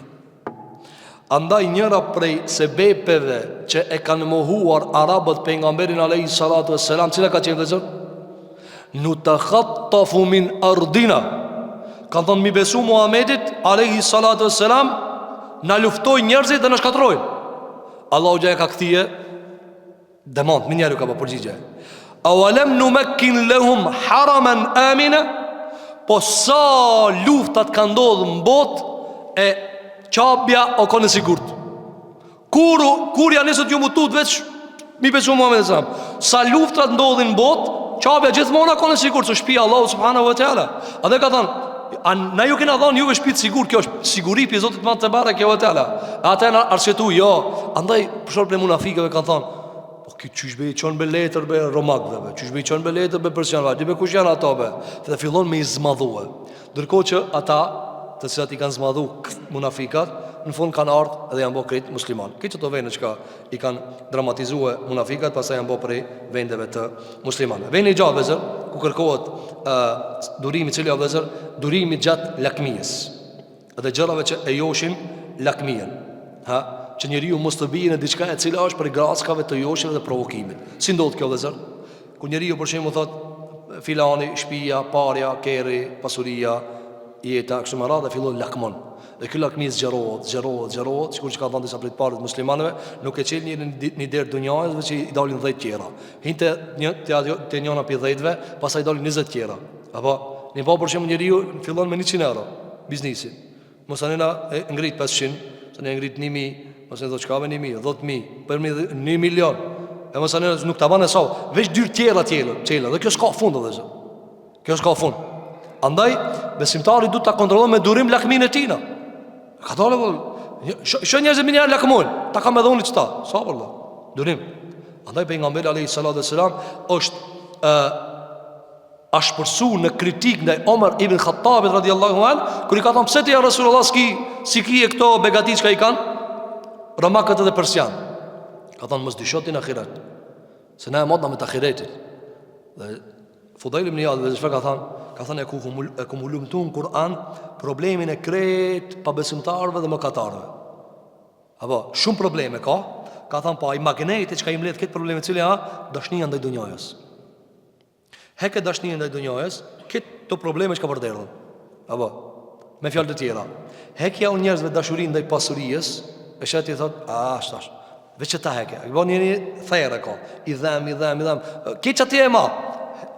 Andaj njëra prej sebepeve që e kanë mohuar arabët pejgamberin alayhi salatu vesselam, cila ka qenë vëllezër? Nutakhattafu min ardina. Kanë thonë m'i besu Muhamedit alayhi salatu vesselam, na luftojnë njerëzit dhe na shkatërrojnë. Allahu xha e ka kthye Demant, menjëherë ka ba përgjigje. Awalam numakkin lahum haraman amina? Po sa luftat kanë ndodhur në botë e Qabja o kon e sigurt. Kur kur janë nisët ju m'u tut veç m'i besu Muhamedit sallam. Sa luftrat ndodhin në botë, Qabja gjithmonë o kon e sigurt, se shtëpia Allahu subhanahu wa taala. Edhe ka thënë, a na ju kena dhënë juve shtëpi të sigurt, kjo është siguri prej Zotit Madh tebareke ve teala. Ata janë arsyetu, jo. Andaj për prej munafikëve kanë thënë, po ky qysh be i çon be letër be romakëve, be, qysh be i çon be letër be persianëve, di be kush janë ato be. Dhe fillon me i zmadhue. Ndërkohë që ata, të cilat i kanë zmadhu munafikat, në fund kanë ardhë edhe janë bo krejt musliman. Krejt ato vende çka i kanë dramatizue munafikat, pastaj janë bo prej vendeve të muslimanëve. Vendi i gjashtë vëllezër, ku kërkohet uh, durimi cili o vëllezër, durimi gjatë lakmijes dhe gjërave që e joshin lakmien. Ha, që njeriu mos të bie në diçka e cila është prej grackave të joshjeve dhe provokimit. Si ndodh kjo vëllezër? Kur njeriu për shembull thot filani, shtëpia, parja, kerri, pasuria, jeta, kështu me radhë fillon lakmon. Dhe kjo lakmi zgjerohet, zgjerohet, zgjerohet, sikur që ka thënë disa prej të parëve të muslimanëve, nuk e çel njeri një derë dunjasë veç i dalin 10 tjera. Hin te një te ajo te njëna prej 10-ve, pastaj dalin 20 tjera. Apo një po për shembull njeriu fillon me 100 euro biznesi. Masanej e ngrit 500, masanej e ngrit 1000, masanej do çka me 1000, 10000, për 1 milion. E masanej nuk ta bën hesap, veç dyer tjera tjera, çela, dhe kjo s'ka fund vëllezër. Kjo s'ka fund. Andaj besimtari duhet ta kontrollon me durim lakminë e tina. Ka dalë vëllë. Sho njerëzit menjëherë lakmojnë. Ta kam edhe unë qëta. Sabër vëlla. Durim. Andaj pejgamberi alayhi salatu selam është ë ashpërsu në kritik ndaj Omer ibn Khattabit radiallahu an, kur i ka thonë pse ti ja Rasulullah s'ki s'i ki këto begati çka i kanë romakët edhe persian. Ka thonë mos dysho ti në ahiret. Se na e matna me të ahiretit. Dhe Fudajl ibn Ijad çfarë ka thënë? Ka thënë e ku e kum hulumtu në Kur'an problemin e krejt pabesimtarëve dhe mëkatarëve. Apo shumë probleme ka, ka thënë po ai magneti çka i mbledh këtë probleme cili a dashnia ndaj dunjajës. Heke dashnia ndaj dunjajës, këto probleme çka përderdhen. Apo me fjalë të tjera, hekja u njerëzve dashurinë ndaj pasurisë, e sheh ti thot, a tash. Veç që ta heke. E bon njeri therë ka. I dhem, i dhem, i dhem. Ki që ti e ma.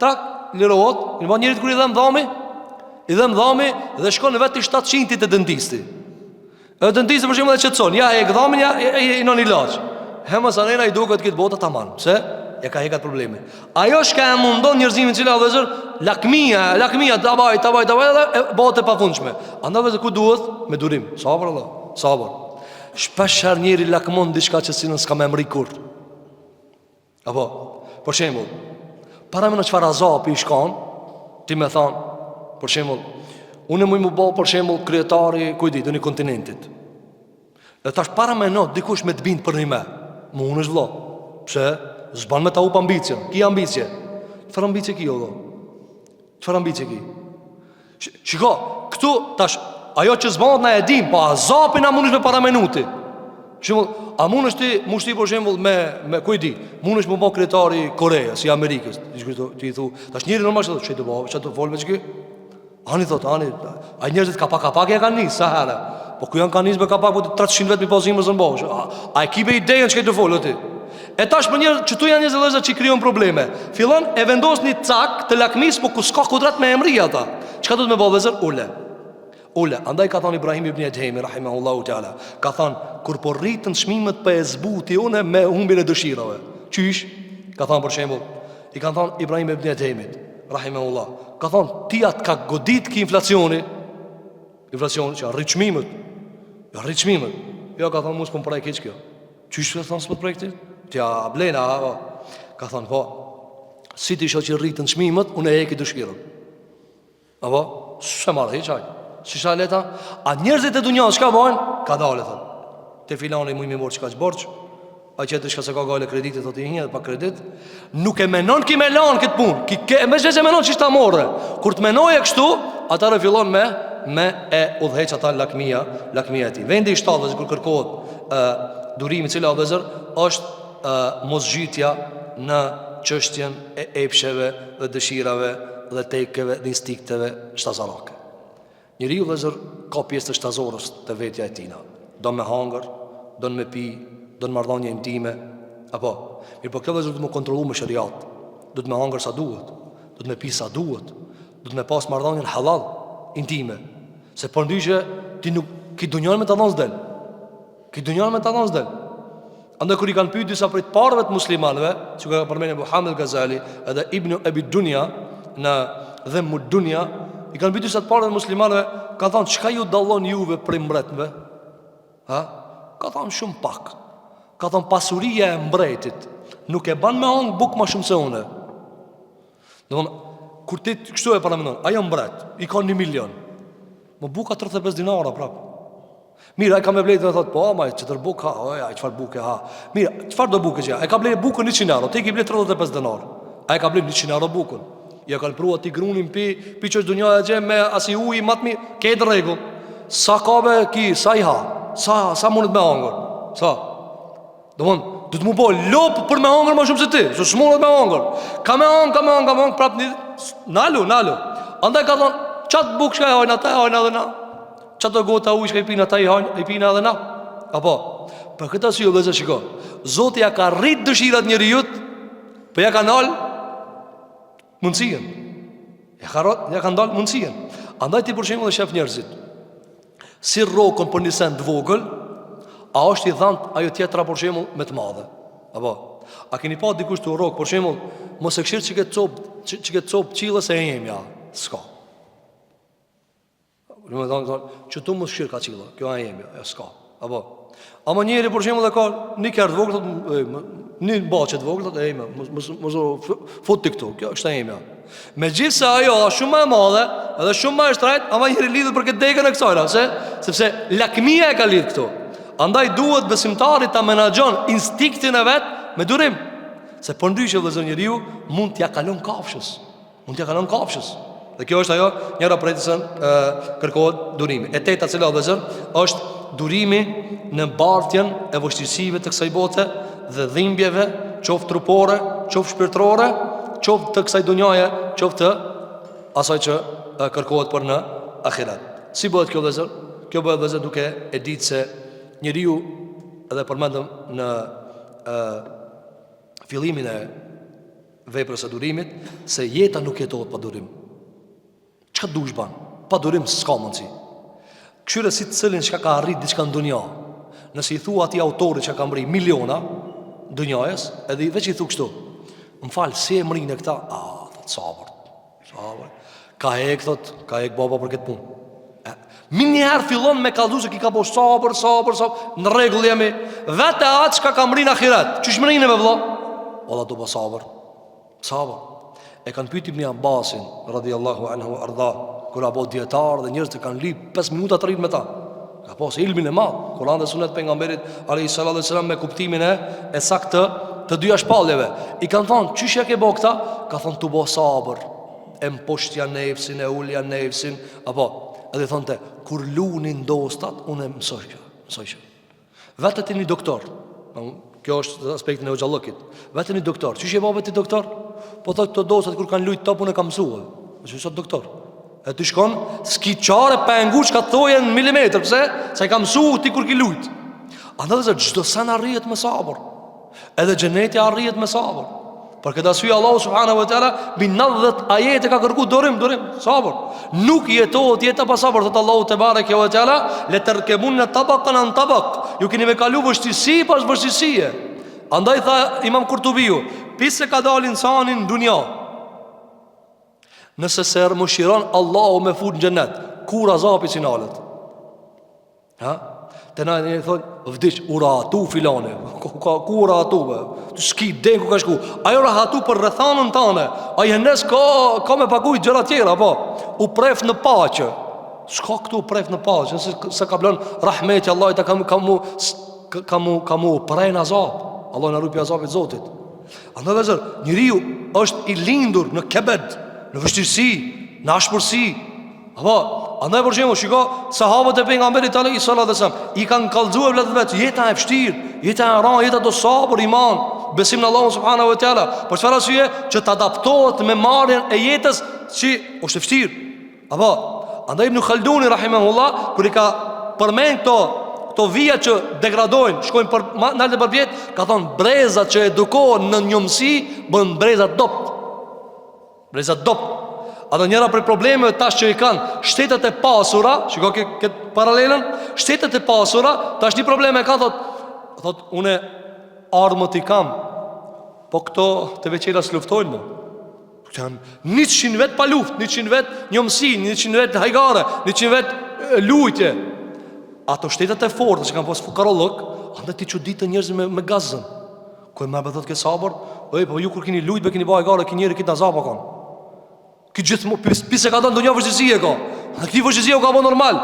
Tak, lirohet. I bon njerit kur i dhem dhami. I dhem dhami dhe shkon vetë i 700 te dentisti. Edhe dentisti për shembull e qetëson. Ja hek dhamin, ja e, e, e, i non ilaç. He masanena i duket krejt bota taman. Pse? Ja ka hek at problemin. Ajo çka e mundon njerëzimin cila vëllezër, lakmia, lakmia ta baj, ta baj, ta baj edhe e bëhet e pafundshme. Andaj vëllezër ku duhet me durim, sabër Allah, sabër. Shpesh herë njeri lakmon diçka që cilën s'ka me mrri kurrë. Apo, për shembull, paramendo çfarë azapi ish kan, ti me thanë, për shembull, unë muj m'u bo për shembull kryetari, ku e di, ndonjë kontinentit. E tash paramendo dikush me të bind për një me. Munësh vëlla. Pse? S'ban me ta hup ambicien. Ki ambicie. Çfarë ambicie ki o vëlla? Çfarë ambicie ki? Shiko, këtu tash ajo që s'bahet na e dim, po azapin a munësh me paramenu ti? Shembull, a munësh ti m'u shti për shembull me me ku e di? Munësh m'u bë kryetari i Koreas, i Amerikës. Ti ti thu, tash njeri normal thotë, ç'i do bëj, ç'a do fol me çky? Ani thot, ani, a njerëzit ka pak ka pak ja kanë nis sa herë. Po ku janë kanë nis me ka pak po 300 vet mi pas zemër s'bën bosh. A, a e ki be idenë çka do fol ti? E tash për njerëz që tu janë njerëz vëllezër që krijojnë probleme. Fillon e vendos një cak të lakmisë, po ku s'ka kudret me e mrri ata. Çka do të me bë vëllezër? Ule. Ule. Andaj ka thënë Ibrahim ibn Edhemi rahimahullahu teala, ka thënë kur po rritën çmimet po e zbuti unë me humbjen e dëshirave. Qysh? Ka thënë për shembull, i kanë thënë Ibrahim ibn Edhemit rahimahullah, ka thënë ti a t'ka godit ki inflacioni? Inflacioni që rrit çmimet. Ja rrit çmimet. Jo ka thënë mu s'po m'prek hiç kjo. Qysh ka thënë s'po t'prek ti? Ti a blena a? Ka thënë po. Si t'i shoh që rritën çmimet, unë e heki dëshirën. Apo, s'e marr hiç aj. Si sa leta? A njerëzit e dunjas çka bojnë? Ka dalë thot. Te filani muj me marr çka borxh. A që të shka se ka gale krediti, thot i një edhe pak kredit. Nuk e menon ki me lanë këtë punë. Ki ke, me që e menon që ta morre. Kur të menoje kështu, atëherë fillon me me e udhëheq ata lakmia, lakmia e tij. Vendi i shtatë kur kërkohet e, durimi cila vëllezër është e, moszhytja në çështjen e epsheve dhe dëshirave dhe tekeve dhe instinkteve shtazarake. Njeriu vëllezër ka pjesë të shtazorës te vetja e tina. Don me hangër, don me pi, don marrëdhënie intime, apo. Mirëpo kjo vëllezër duhet me kontrollu me sheriat. Duhet me hangër sa duhet, duhet me pi sa duhet, duhet me pas marrëdhënien halal intime. Se përndryshe ti nuk ki dunjon me ta dhënë s'del. Ki dunjon me ta dhënë s'del. Andaj kur i kanë pyet disa prej të parëve të muslimanëve, sikur ka përmendur Ebu Hamid Gazali edhe Ibn Abi Dunya në Dhemmu Dunya, i kanë pyet disa të parëve të muslimanëve, kanë thënë çka ju dallon juve prej mbretëve? Ha? Ka thënë shumë pak. Ka thënë pasuria e mbretit nuk e ban me hangë bukë më shumë se unë. Domthon kur ti kështu e paramendon, ai mbret, i ka 1 milion. Mo buka 35 dinara prap. Mirë, ai ka me blejtë dhe thot, po, ama, qetër bukë ha, oj, ai çfarë buke ha. Mirë, çfarë do buke që ha? E ka blejtë bukën 100 euro, ti e ki blejtë 35 dinar. Ai e ka blejtë 100 euro bukën. Ja kanë pru atij grunin pi, pi që është dunjaja gje me asi uji ma të mirë, krejt rregull. Sa ka be ki, sa i ha, sa, sa mundet me hangër, sa. Domthon, do të mu bo lopë për me hangër ma shumë se ti, se s'mundet me hangër. Ka me hangër, ka me hangër, ka me hangër, prap një, nalu, nalu. Andaj ka thonë, qatë bukë çka e hajnë ata e hajnë edhe na. Qato gota ujë çka i pinë ata i hajnë, i pinë edhe na. Apo, për këtë arsye vëllezër shiko, Zoti ja ka rrit dëshirat njeriut, po ja ka nal mundësinë. Ja ka rrit, ja ka ndal mundësinë. Andaj ti për shembull e shef njerëzit. Si rrokën për një send të vogël, a është i dhant ajo tjetra për shembull me të madhe. Apo, a keni pa dikush tu rrok për shembull, mos e kshir që këtë copë, që, që këtë copë qille se e jemja. S'ka. Do të thonë, që tu mos kshir ka qilla, kjo e jemja, jo s'ka. Apo, ama njeri për shembull e ka një kerr të vogël, thotë, një bahçe të vogël, thotë, ej, mos mos mos fut ti këtu, kjo është e jemja. Megjithëse ajo është shumë më e madhe, edhe shumë më e shtrejtë, ama njeri lidhet për këtë degën e kësaj, pse? Sepse lakmia e ka lidh këtu. Andaj duhet besimtari ta menaxhon instinktin e vet me durim. Se përndryshe vëllezër njeriu mund t'ja kalon kafshës. Mund t'ja kalon kafshës. Dhe kjo është ajo njëra prej të cilën kërkohet durimi. E teta cila vëllezër është durimi në bartjen e vështirësive të kësaj bote dhe dhimbjeve, qoftë trupore, qoftë shpirtërore, qoftë të kësaj dunjaje, qoftë të asaj që kërkohet për në ahiret. Si bëhet kjo vëllezër? Kjo bëhet vëllezër duke e ditë se njeriu edhe përmendëm në e, fillimin e veprës së durimit se jeta nuk jetohet pa durim. Çka dush ban? Pa durim s'ka mundësi. Kshyre secilin çka ka arrit diçka në dunja. Nëse i thua atij autorit që ka mbrri miliona, dunjajës, edhe i veç i thu kështu. Më fal, si e mrine këta? A, thot sabër. Sabër. Ka hek thot, ka hek baba për këtë punë. E, Menjëherë fillon me kallzu se ki ka bo sabër, sabër, sabër. Në rregull jemi. Vete atë çka ka mri në ahiret. Qysh mrine be vlla? Valla tu bo sabër. Sabër. E kanë pyet Ibn Abbasin radhiyallahu anhu arda kur a bo dietar dhe njerëzit e kanë lyp 5 minuta të rrinë me ta. Ka pas ilmin e madh, Kur'an dhe Sunet pejgamberit alayhi salatu wasalam me kuptimin e e saktë të, të dyja shpalljeve. I kanë thonë, qysh ja ke bo këta? Ka thonë tu bo sabër. E mposhtja nefsin, e ulja nefsin, apo edhe thonte kur lunin dostat, unë e mësojsha, mësojsha. Vete ti një doktor Kjo është aspektin e hoxhallëkit Vete një doktor Qysh je bo ti doktor? Po thot këto dostat kur kanë lujt top unë e kam mësua Që sot doktor E ti shkon S'ki çare pa e ngu çka të thoje në milimetër Pse? Se e ka mësu ti kur ki lujt Andaj vëllezër çdo sen arrihet me sabër Edhe xheneti arrihet me sabër. Për këtë arsye Allahu subhanahu wa taala mbi 90 ajete ka kërku durim, durim, sabër. Nuk jetohet jeta pa sabër, thot Allahu tebareke ve teala, le terkebunne tabakan an tabak. Ju keni me kalu vështirësi pas vështirësie. Andaj tha Imam Kurtubiu, pi se ka dalë insani në dunja. Nëse s'e mëshiron Allahu me fut në xhenet, kur azapi s'i nalet. Ha? Te na një thonë, vdiq, u rahatu filani. Ku, ku, ku u rahatu, be? Ti s'ki ide ku ka shku. Ai u rahatu për rrethanën tane. Ai henez ka, ka me paguj gjëra tjera, po. U preft në paqe. S'ka këtu u preft në paqe. Nëse s'e kaplon rahmeti Allahit, ka, ka mu, ka mu, ka mu pre në azab. Allahu na ruj pi azabit Zotit. Andaj vëllezër, njeriu është i lindur në kebed, në vështirësi, në ashpërsi, Apo, andaj për shembull, shiko sahabët e pejgamberit alayhi salatu wasallam, i kanë kallxuar evlatët vet, jeta e vështirë, jeta e rëndë, jeta do sabër, iman, besim në Allahun subhanahu wa taala. Për çfarë arsye? Që të adaptohet me marrjen e jetës që është e vështirë. Apo, andaj Ibn Khalduni rahimahullah kur i ka përmend këto këto vija që degradojnë, shkojnë për nalt e përpjetë, ka thonë brezat që edukohen në njomësi bëhen breza t'dobt. Breza t'dobt. Ato njëra prej problemeve tash që i kanë shtetet e pasura, shiko këtë paralelen, shtetet e pasura tash një problem e kanë thot, thot une armët i kam, po këto të veçela s'luftojnë më. Këto janë 100 vet pa luftë, 100 vet njomësi, 100 vet hajgare, 100 vet lujtje. Ato shtetet e forta që kanë pas fukarallëk, andaj ti çuditë njerëzit me, me gazën. Ku e merr be thotë ke sabër? Ej, po ju kur keni lujt be keni ba hajgare, ky njeri krejt azab a kon. Ky gjithmonë pi, pi se ka dalë ndonjë vështirësi e ka. Në këtij vështirësi u ka bën normal.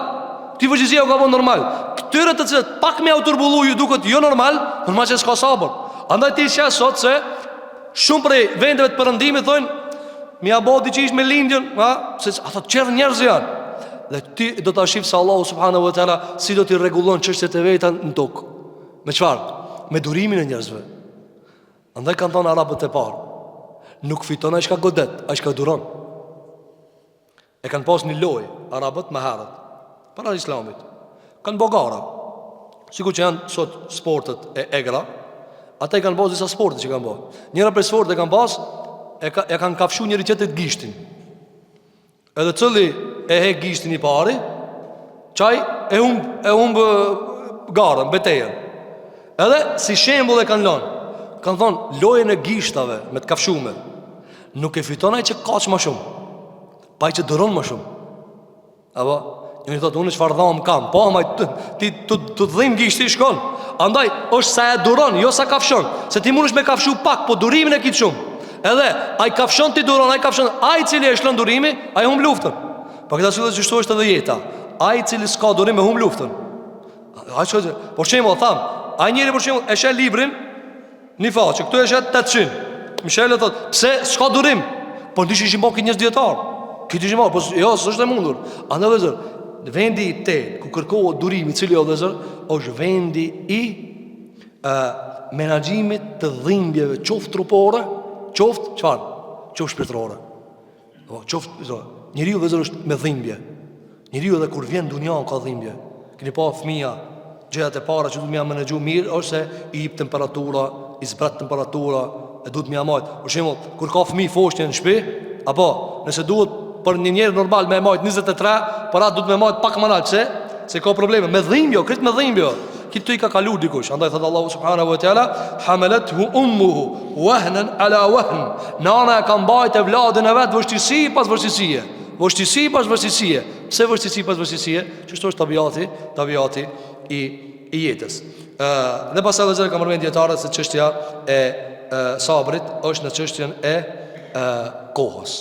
Këtij vështirësi u ka bën normal. Këtyre të cilët pak me u turbullu ju duket jo normal, normal që s'ka sabër. Andaj ti sheh sot se shumë prej vendeve të perëndimit thonë mi a bo diçish me lindjen, ha? Se ato tjerë njerëz janë. Dhe ti do ta shif se Allahu subhanahu wa taala si do t'i rregullon çështjet e veta në tokë. Me çfarë? Me durimin e njerëzve. Andaj kanë thënë arabët e parë, nuk fiton ai çka godet, ai çka duron. E kanë pas një lojë arabët më herët, para islamit. Kanë bo gara. Sikur që janë sot sportet e egra, ata i kanë pas disa sporte që kanë bo. Njëra prej sporteve kanë pas e, ka, e kanë kafshu njëri tjetrit gishtin. Edhe cili e hek gishtin i pari, qaj e humb, e humb garën, betejën. Edhe si shembull e kanë lënë. Kanë thonë lojën e gishtave me të kafshume. Nuk e fiton ai që kaq më shumë. Po ai që duron më shumë. Apo njëri thotë unë çfarë dham kam, po ama ti ti të të dhim gishti shkon. Andaj është sa e duron, jo sa kafshon. Se ti mundesh me kafshu pak, po durimin e ki shumë. Edhe ai kafshon ti duron, ai kafshon, ai i cili e shlon durimi, ai humb luftën. Po këtë arsye qështu është edhe jeta. Ai i cili s'ka durim e humb luftën. Ai çka, për shembull tham, ai njeri për shembull e sheh librin një faqe, këtu e sheh 800. Mshel e thot, pse s'ka durim? Po ndryshe ishin bo këta njerëz dijetar. Këta ishin bo, po jo, s'është e mundur. Andaj vëllezër, vendi i tetë ku kërkohet durimi, cili o vëllezër, është vendi i e, menaxhimit të dhimbjeve qoftë trupore, qoftë çfarë? Qoftë shpirtërore. Po qoftë, zo, njeriu vëllezër është me dhimbje. Njeriu edhe kur vjen n'dunja ka dhimbje. Keni pa fëmija, gjërat e para që duhet me ia menaxhu mirë është se i hip temperatura, i zbret temperatura, e duhet me ia majt. Për shembull, kur ka fëmijë foshnjë në shtëpi, apo nëse duhet për një njeri normal me e majt 23, për atë duhet me majt pak më nalt, pse? Se ka probleme me dhimbje, krejt me dhimbje. Këtu i ka kalu dikush. Andaj thot Allahu subhanahu wa taala, "Hamalathu ummuhu wahnan ala wahn." Nana e ka mbajt evladin e vet vështirësi pas vështirësie. Vështirësi pas vështirësie. Pse vështirësi pas vështirësie? Qështu është tabiati, tabiati i i jetës. Ë, dhe pastaj vëllezër kanë përmend dijetarët se çështja e, e sabrit është në çështjen e, e kohës.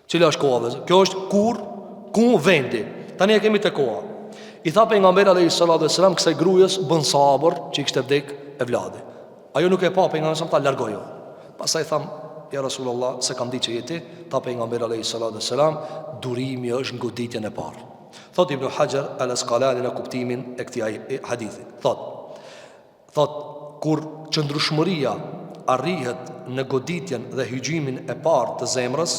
Cila është koha vëllezër? Kjo është kur, ku vendi. Tani e kemi te koha. I tha pejgamberi alayhi salatu wasalam kësaj grues bën sabër që i kishte vdek evladi. Ajo nuk e pa pejgamberin sa tha largoju. Pastaj tha ja Rasulullah s'e kam ditë që je ti, tha pejgamberi alayhi salatu wasalam durimi është në goditjen e parë. Thot Ibn Hajar al-Asqalani në kuptimin e këtij hadithi. Thot Thot, kur qëndrueshmëria arrihet në goditjen dhe hygjimin e parë të zemrës,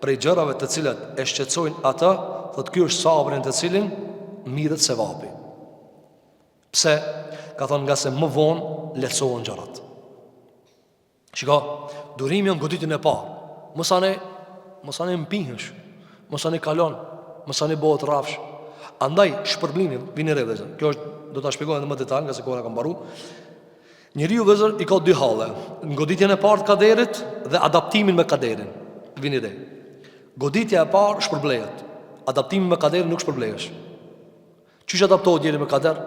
prej gjërave të cilat e shqetësojnë atë, thot ky është sabri në të cilin mirret sevapi. Pse? Ka thonë ngase më vonë lehtësohen gjërat. Shiko, durimi në goditjen e parë. Masanej, masanej mpihesh, masanej kalon, masanej bëhet rrafsh. Andaj, shpërblimi, vini re vëllezër, kjo është, do ta shpjegoj edhe më detal, ngase koha ka mbaru. Njeriu vëllezër i ka dy halle, në goditjen e parë të kaderit dhe adaptimin me kaderin. Vini re. Goditja e parë shpërblehet, adaptimi me kaderin nuk shpërblehesh. Qysh adaptohet njeri me kader?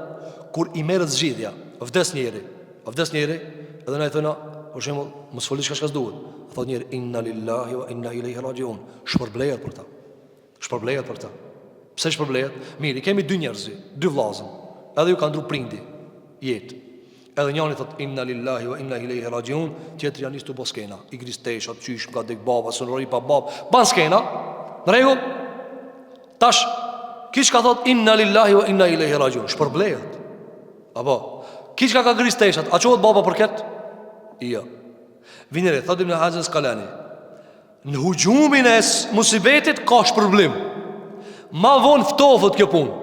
Kur i merret zgjidhja, vdes njeri, vdes njeri, edhe na i thona, për shembull, mos fol diçka çka s'duhet. Thot njeri inna lillahi wa inna ilaihi rajiun. Shpërblehet për ta. Shpërblehet për ta. Pse shpërblehet? Mirë, i kemi dy njerëz, dy vllazën. Edhe ju ka ndru prindi jetë. Edhe njani thot inna lillahi wa inna ilaihi rajiun, tjetri ja nis tu bo skena. I gris teshat, qysh m'ka dek baba, s'un rri pa bab. Ban skena. Në rregull? Tash, ky çka thot inna lillahi wa inna ilaihi rajiun, shpërblehet. Apo, ky çka ka gris teshat, a çohet baba për këtë? Jo. Vini re, thot Ibn Haxher Askalani. Në huxhumin e musibetit ka shpërblim. Ma vonë ftofet kjo punë.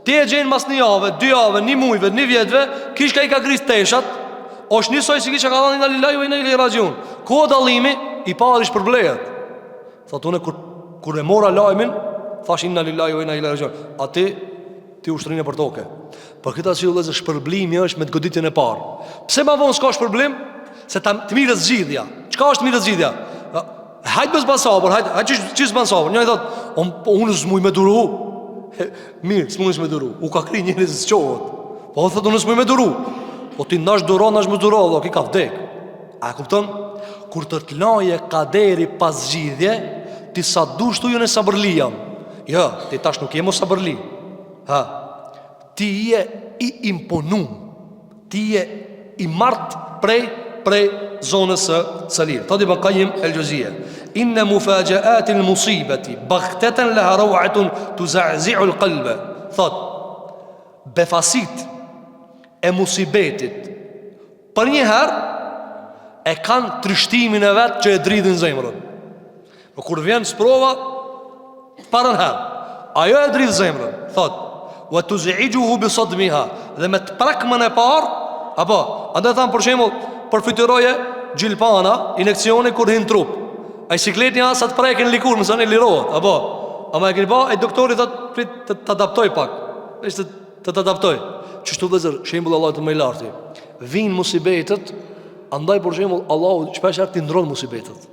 Ti e gjen mas një jave, dy jave, një mujve, një vjetve, ky çka i ka gris teshat, është njësoj si ky çka ka thanë inna lillahi wa inna ilaihi rajiun. Ku o dallimi? I pari shpërblehet. Thot unë kur kur e mora lajmin, thash inna lillahi wa inna ilaihi rajiun. A ti ti u shtrine për toke. Për këtë arsye vëllezër shpërblimi është me të goditjen e parë. Pse ma vonë s'ka shpërblim? Se ta të mirret zgjidhja. Çka është mirret zgjidhja? Hajt mos ban sabër, hajt, hajt qysh qysh s'ban sabër. Njëri thot, un po unë s'muj me duru. Mirë, s'mundesh me duru. U ka kry njeri s'çohet. Po thot unë s'muj me duru. Po ti nash duro, nash mos duro, vëlla, ki ka vdek. A e kupton? Kur të të laje kaderi pa zgjidhje, ti sa dush thuj unë sabërli jam. Jo, ti tash nuk je mo sabërli. Ha, ti je i imponum. Ti je i marrt prej, prej zonës së, së lirë. Thot Ibn Kajim el Xheuzije. Inne mufaxheatil musibeti, bagteten leha rauatun tuzaziul kalbe. Thot, befasit e musibetit, Përnjëherë e kanë trishtimin e vet që e dridhin zemrën. Po kur vjen sprova parën herë, ajo e dridh zemrën, thot: "Wa tuz'ijuhu bi sadmiha" dhe me të prekmën e parë, apo, andaj thanë për shembull, përfytyroje gjilpana, injeksioni kur hin trup. Ai sikleti janë sa të prekin likur, masanej lirohet, apo. Ama e keni pa, ai doktori thot prit të, të adaptoj pak. Veç të të të adaptoj. Qështu vëllezër, shembull Allahu më i larti. Vijnë musibetet, andaj për shembull Allahu shpesh herë t'i ndron musibetet.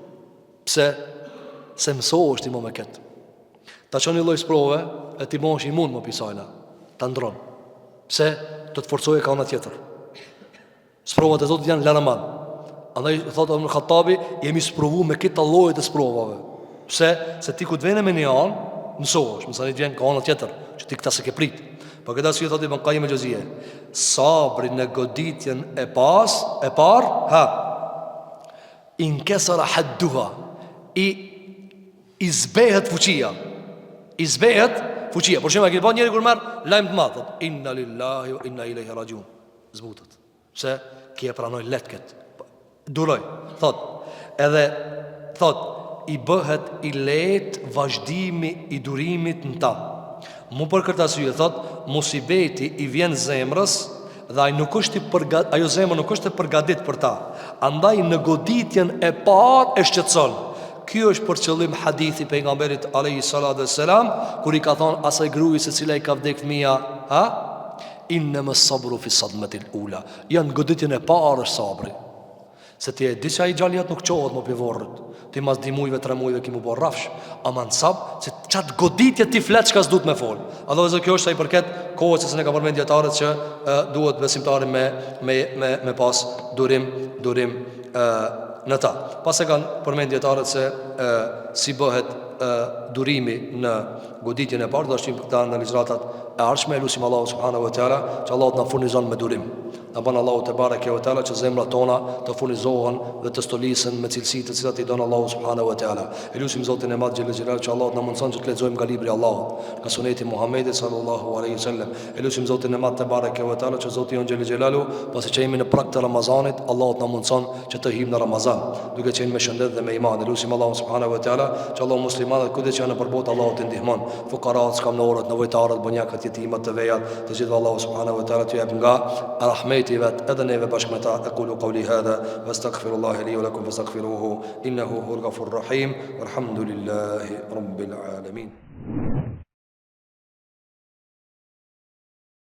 Pse? Se mësohesh ti më me këtë. Ta çon një lloj sprove e ti bëhesh imun më pi sajna. Ta ndron. Pse? Të të forcojë ka ana tjetër. Sprovat e Zotit janë laraman. Andaj thotë Omer Khattabi, jemi sprovu me këta lloje të sprovave. Pse? Se ti kur të vjen me një anë, mësohesh, masanej të vjen ka ana tjetër, që ti këta s'e ke prit. Për këtë arsye thotë Ibn Qayyim el-Xheuzije, sabri në goditjen e pas, e parë, ha. Inkesara hadduha. I i zbehet fuqia. I zbehet fuqia. Për shembull, e keni pa njeri kur merr lajm të madh, thotë inna lillahi wa inna ilaihi rajiun. Zbutet. Pse ky e pranoi lehtë këtë. Duroj, thot. Edhe thot i bëhet i lehtë vazhdimi i durimit në ta. Mu për këtë arsye thot, musibeti i vjen zemrës dhe ai nuk është i përgat, ajo zemër nuk është e përgatit për ta. Andaj në goditjen e parë e shqetëson. Ky është për qëllim hadithi i pejgamberit alayhi salatu vesselam kur i ka thonë asaj gruaje se cila i ka vdek fëmia, ha? Innema sabru fi sadmetil ula. Ja në goditjen e parë është sabri. Se ti e di që ai djali jot nuk çohet më pi vorrit. Ti mas dy mujve, tre mujve ki mu bo rrafsh. Ama në sab, se qatë goditje ti flet çka s'duhet me fol. A do vëllezër kjo është sa i përket kohës se ne ka përmend dijetarët që e, duhet besimtari me, me, me, me pas durim, durim e, në ta. Pas e kanë përmend dijetarët se e, si bëhet e, durimi në goditjen e parë, do ta shohim në ligjëratat e ardhshme, e lusim Allahu subhanahu wa taala që Allahu të na furnizon me durim. Na bën Allahu te bareke ve teala që zemrat tona të furnizohen dhe të stolisen me cilësi të cilat i don Allahu subhanahu wa taala. E lusim Zotin e Madh xhele xhelaluhu që Allahu të na mundson që të lexojmë nga libri i Allahut, nga suneti i Muhamedit sallallahu alaihi wasallam. E lusim Zotin e Madh te bareke ve teala që Zoti jonë xhele xhelaluhu, pasi që jemi në prag të Ramazanit, Allahu të na mundson që të hyjmë në Ramazan, duke qenë me shëndet dhe me iman. E lusim Allahun subhanahu wa taala që Allahu muslimanët kudo që janë nëpër botë Allahu t'i ndihmon. Fukarat, skamnorët, nevojtarët, bonjakët, jetimat, të vejat, të gjithëve Allahu subhanahu wa taala t'ju jep nga rahmeti i vet edhe neve bashkë me ta. Ekulu kauli hadha wa astaghfirullaha li wa lakum fastaghfiruhu innahu huwal ghafurur rahim. Walhamdulillahi rabbil alamin.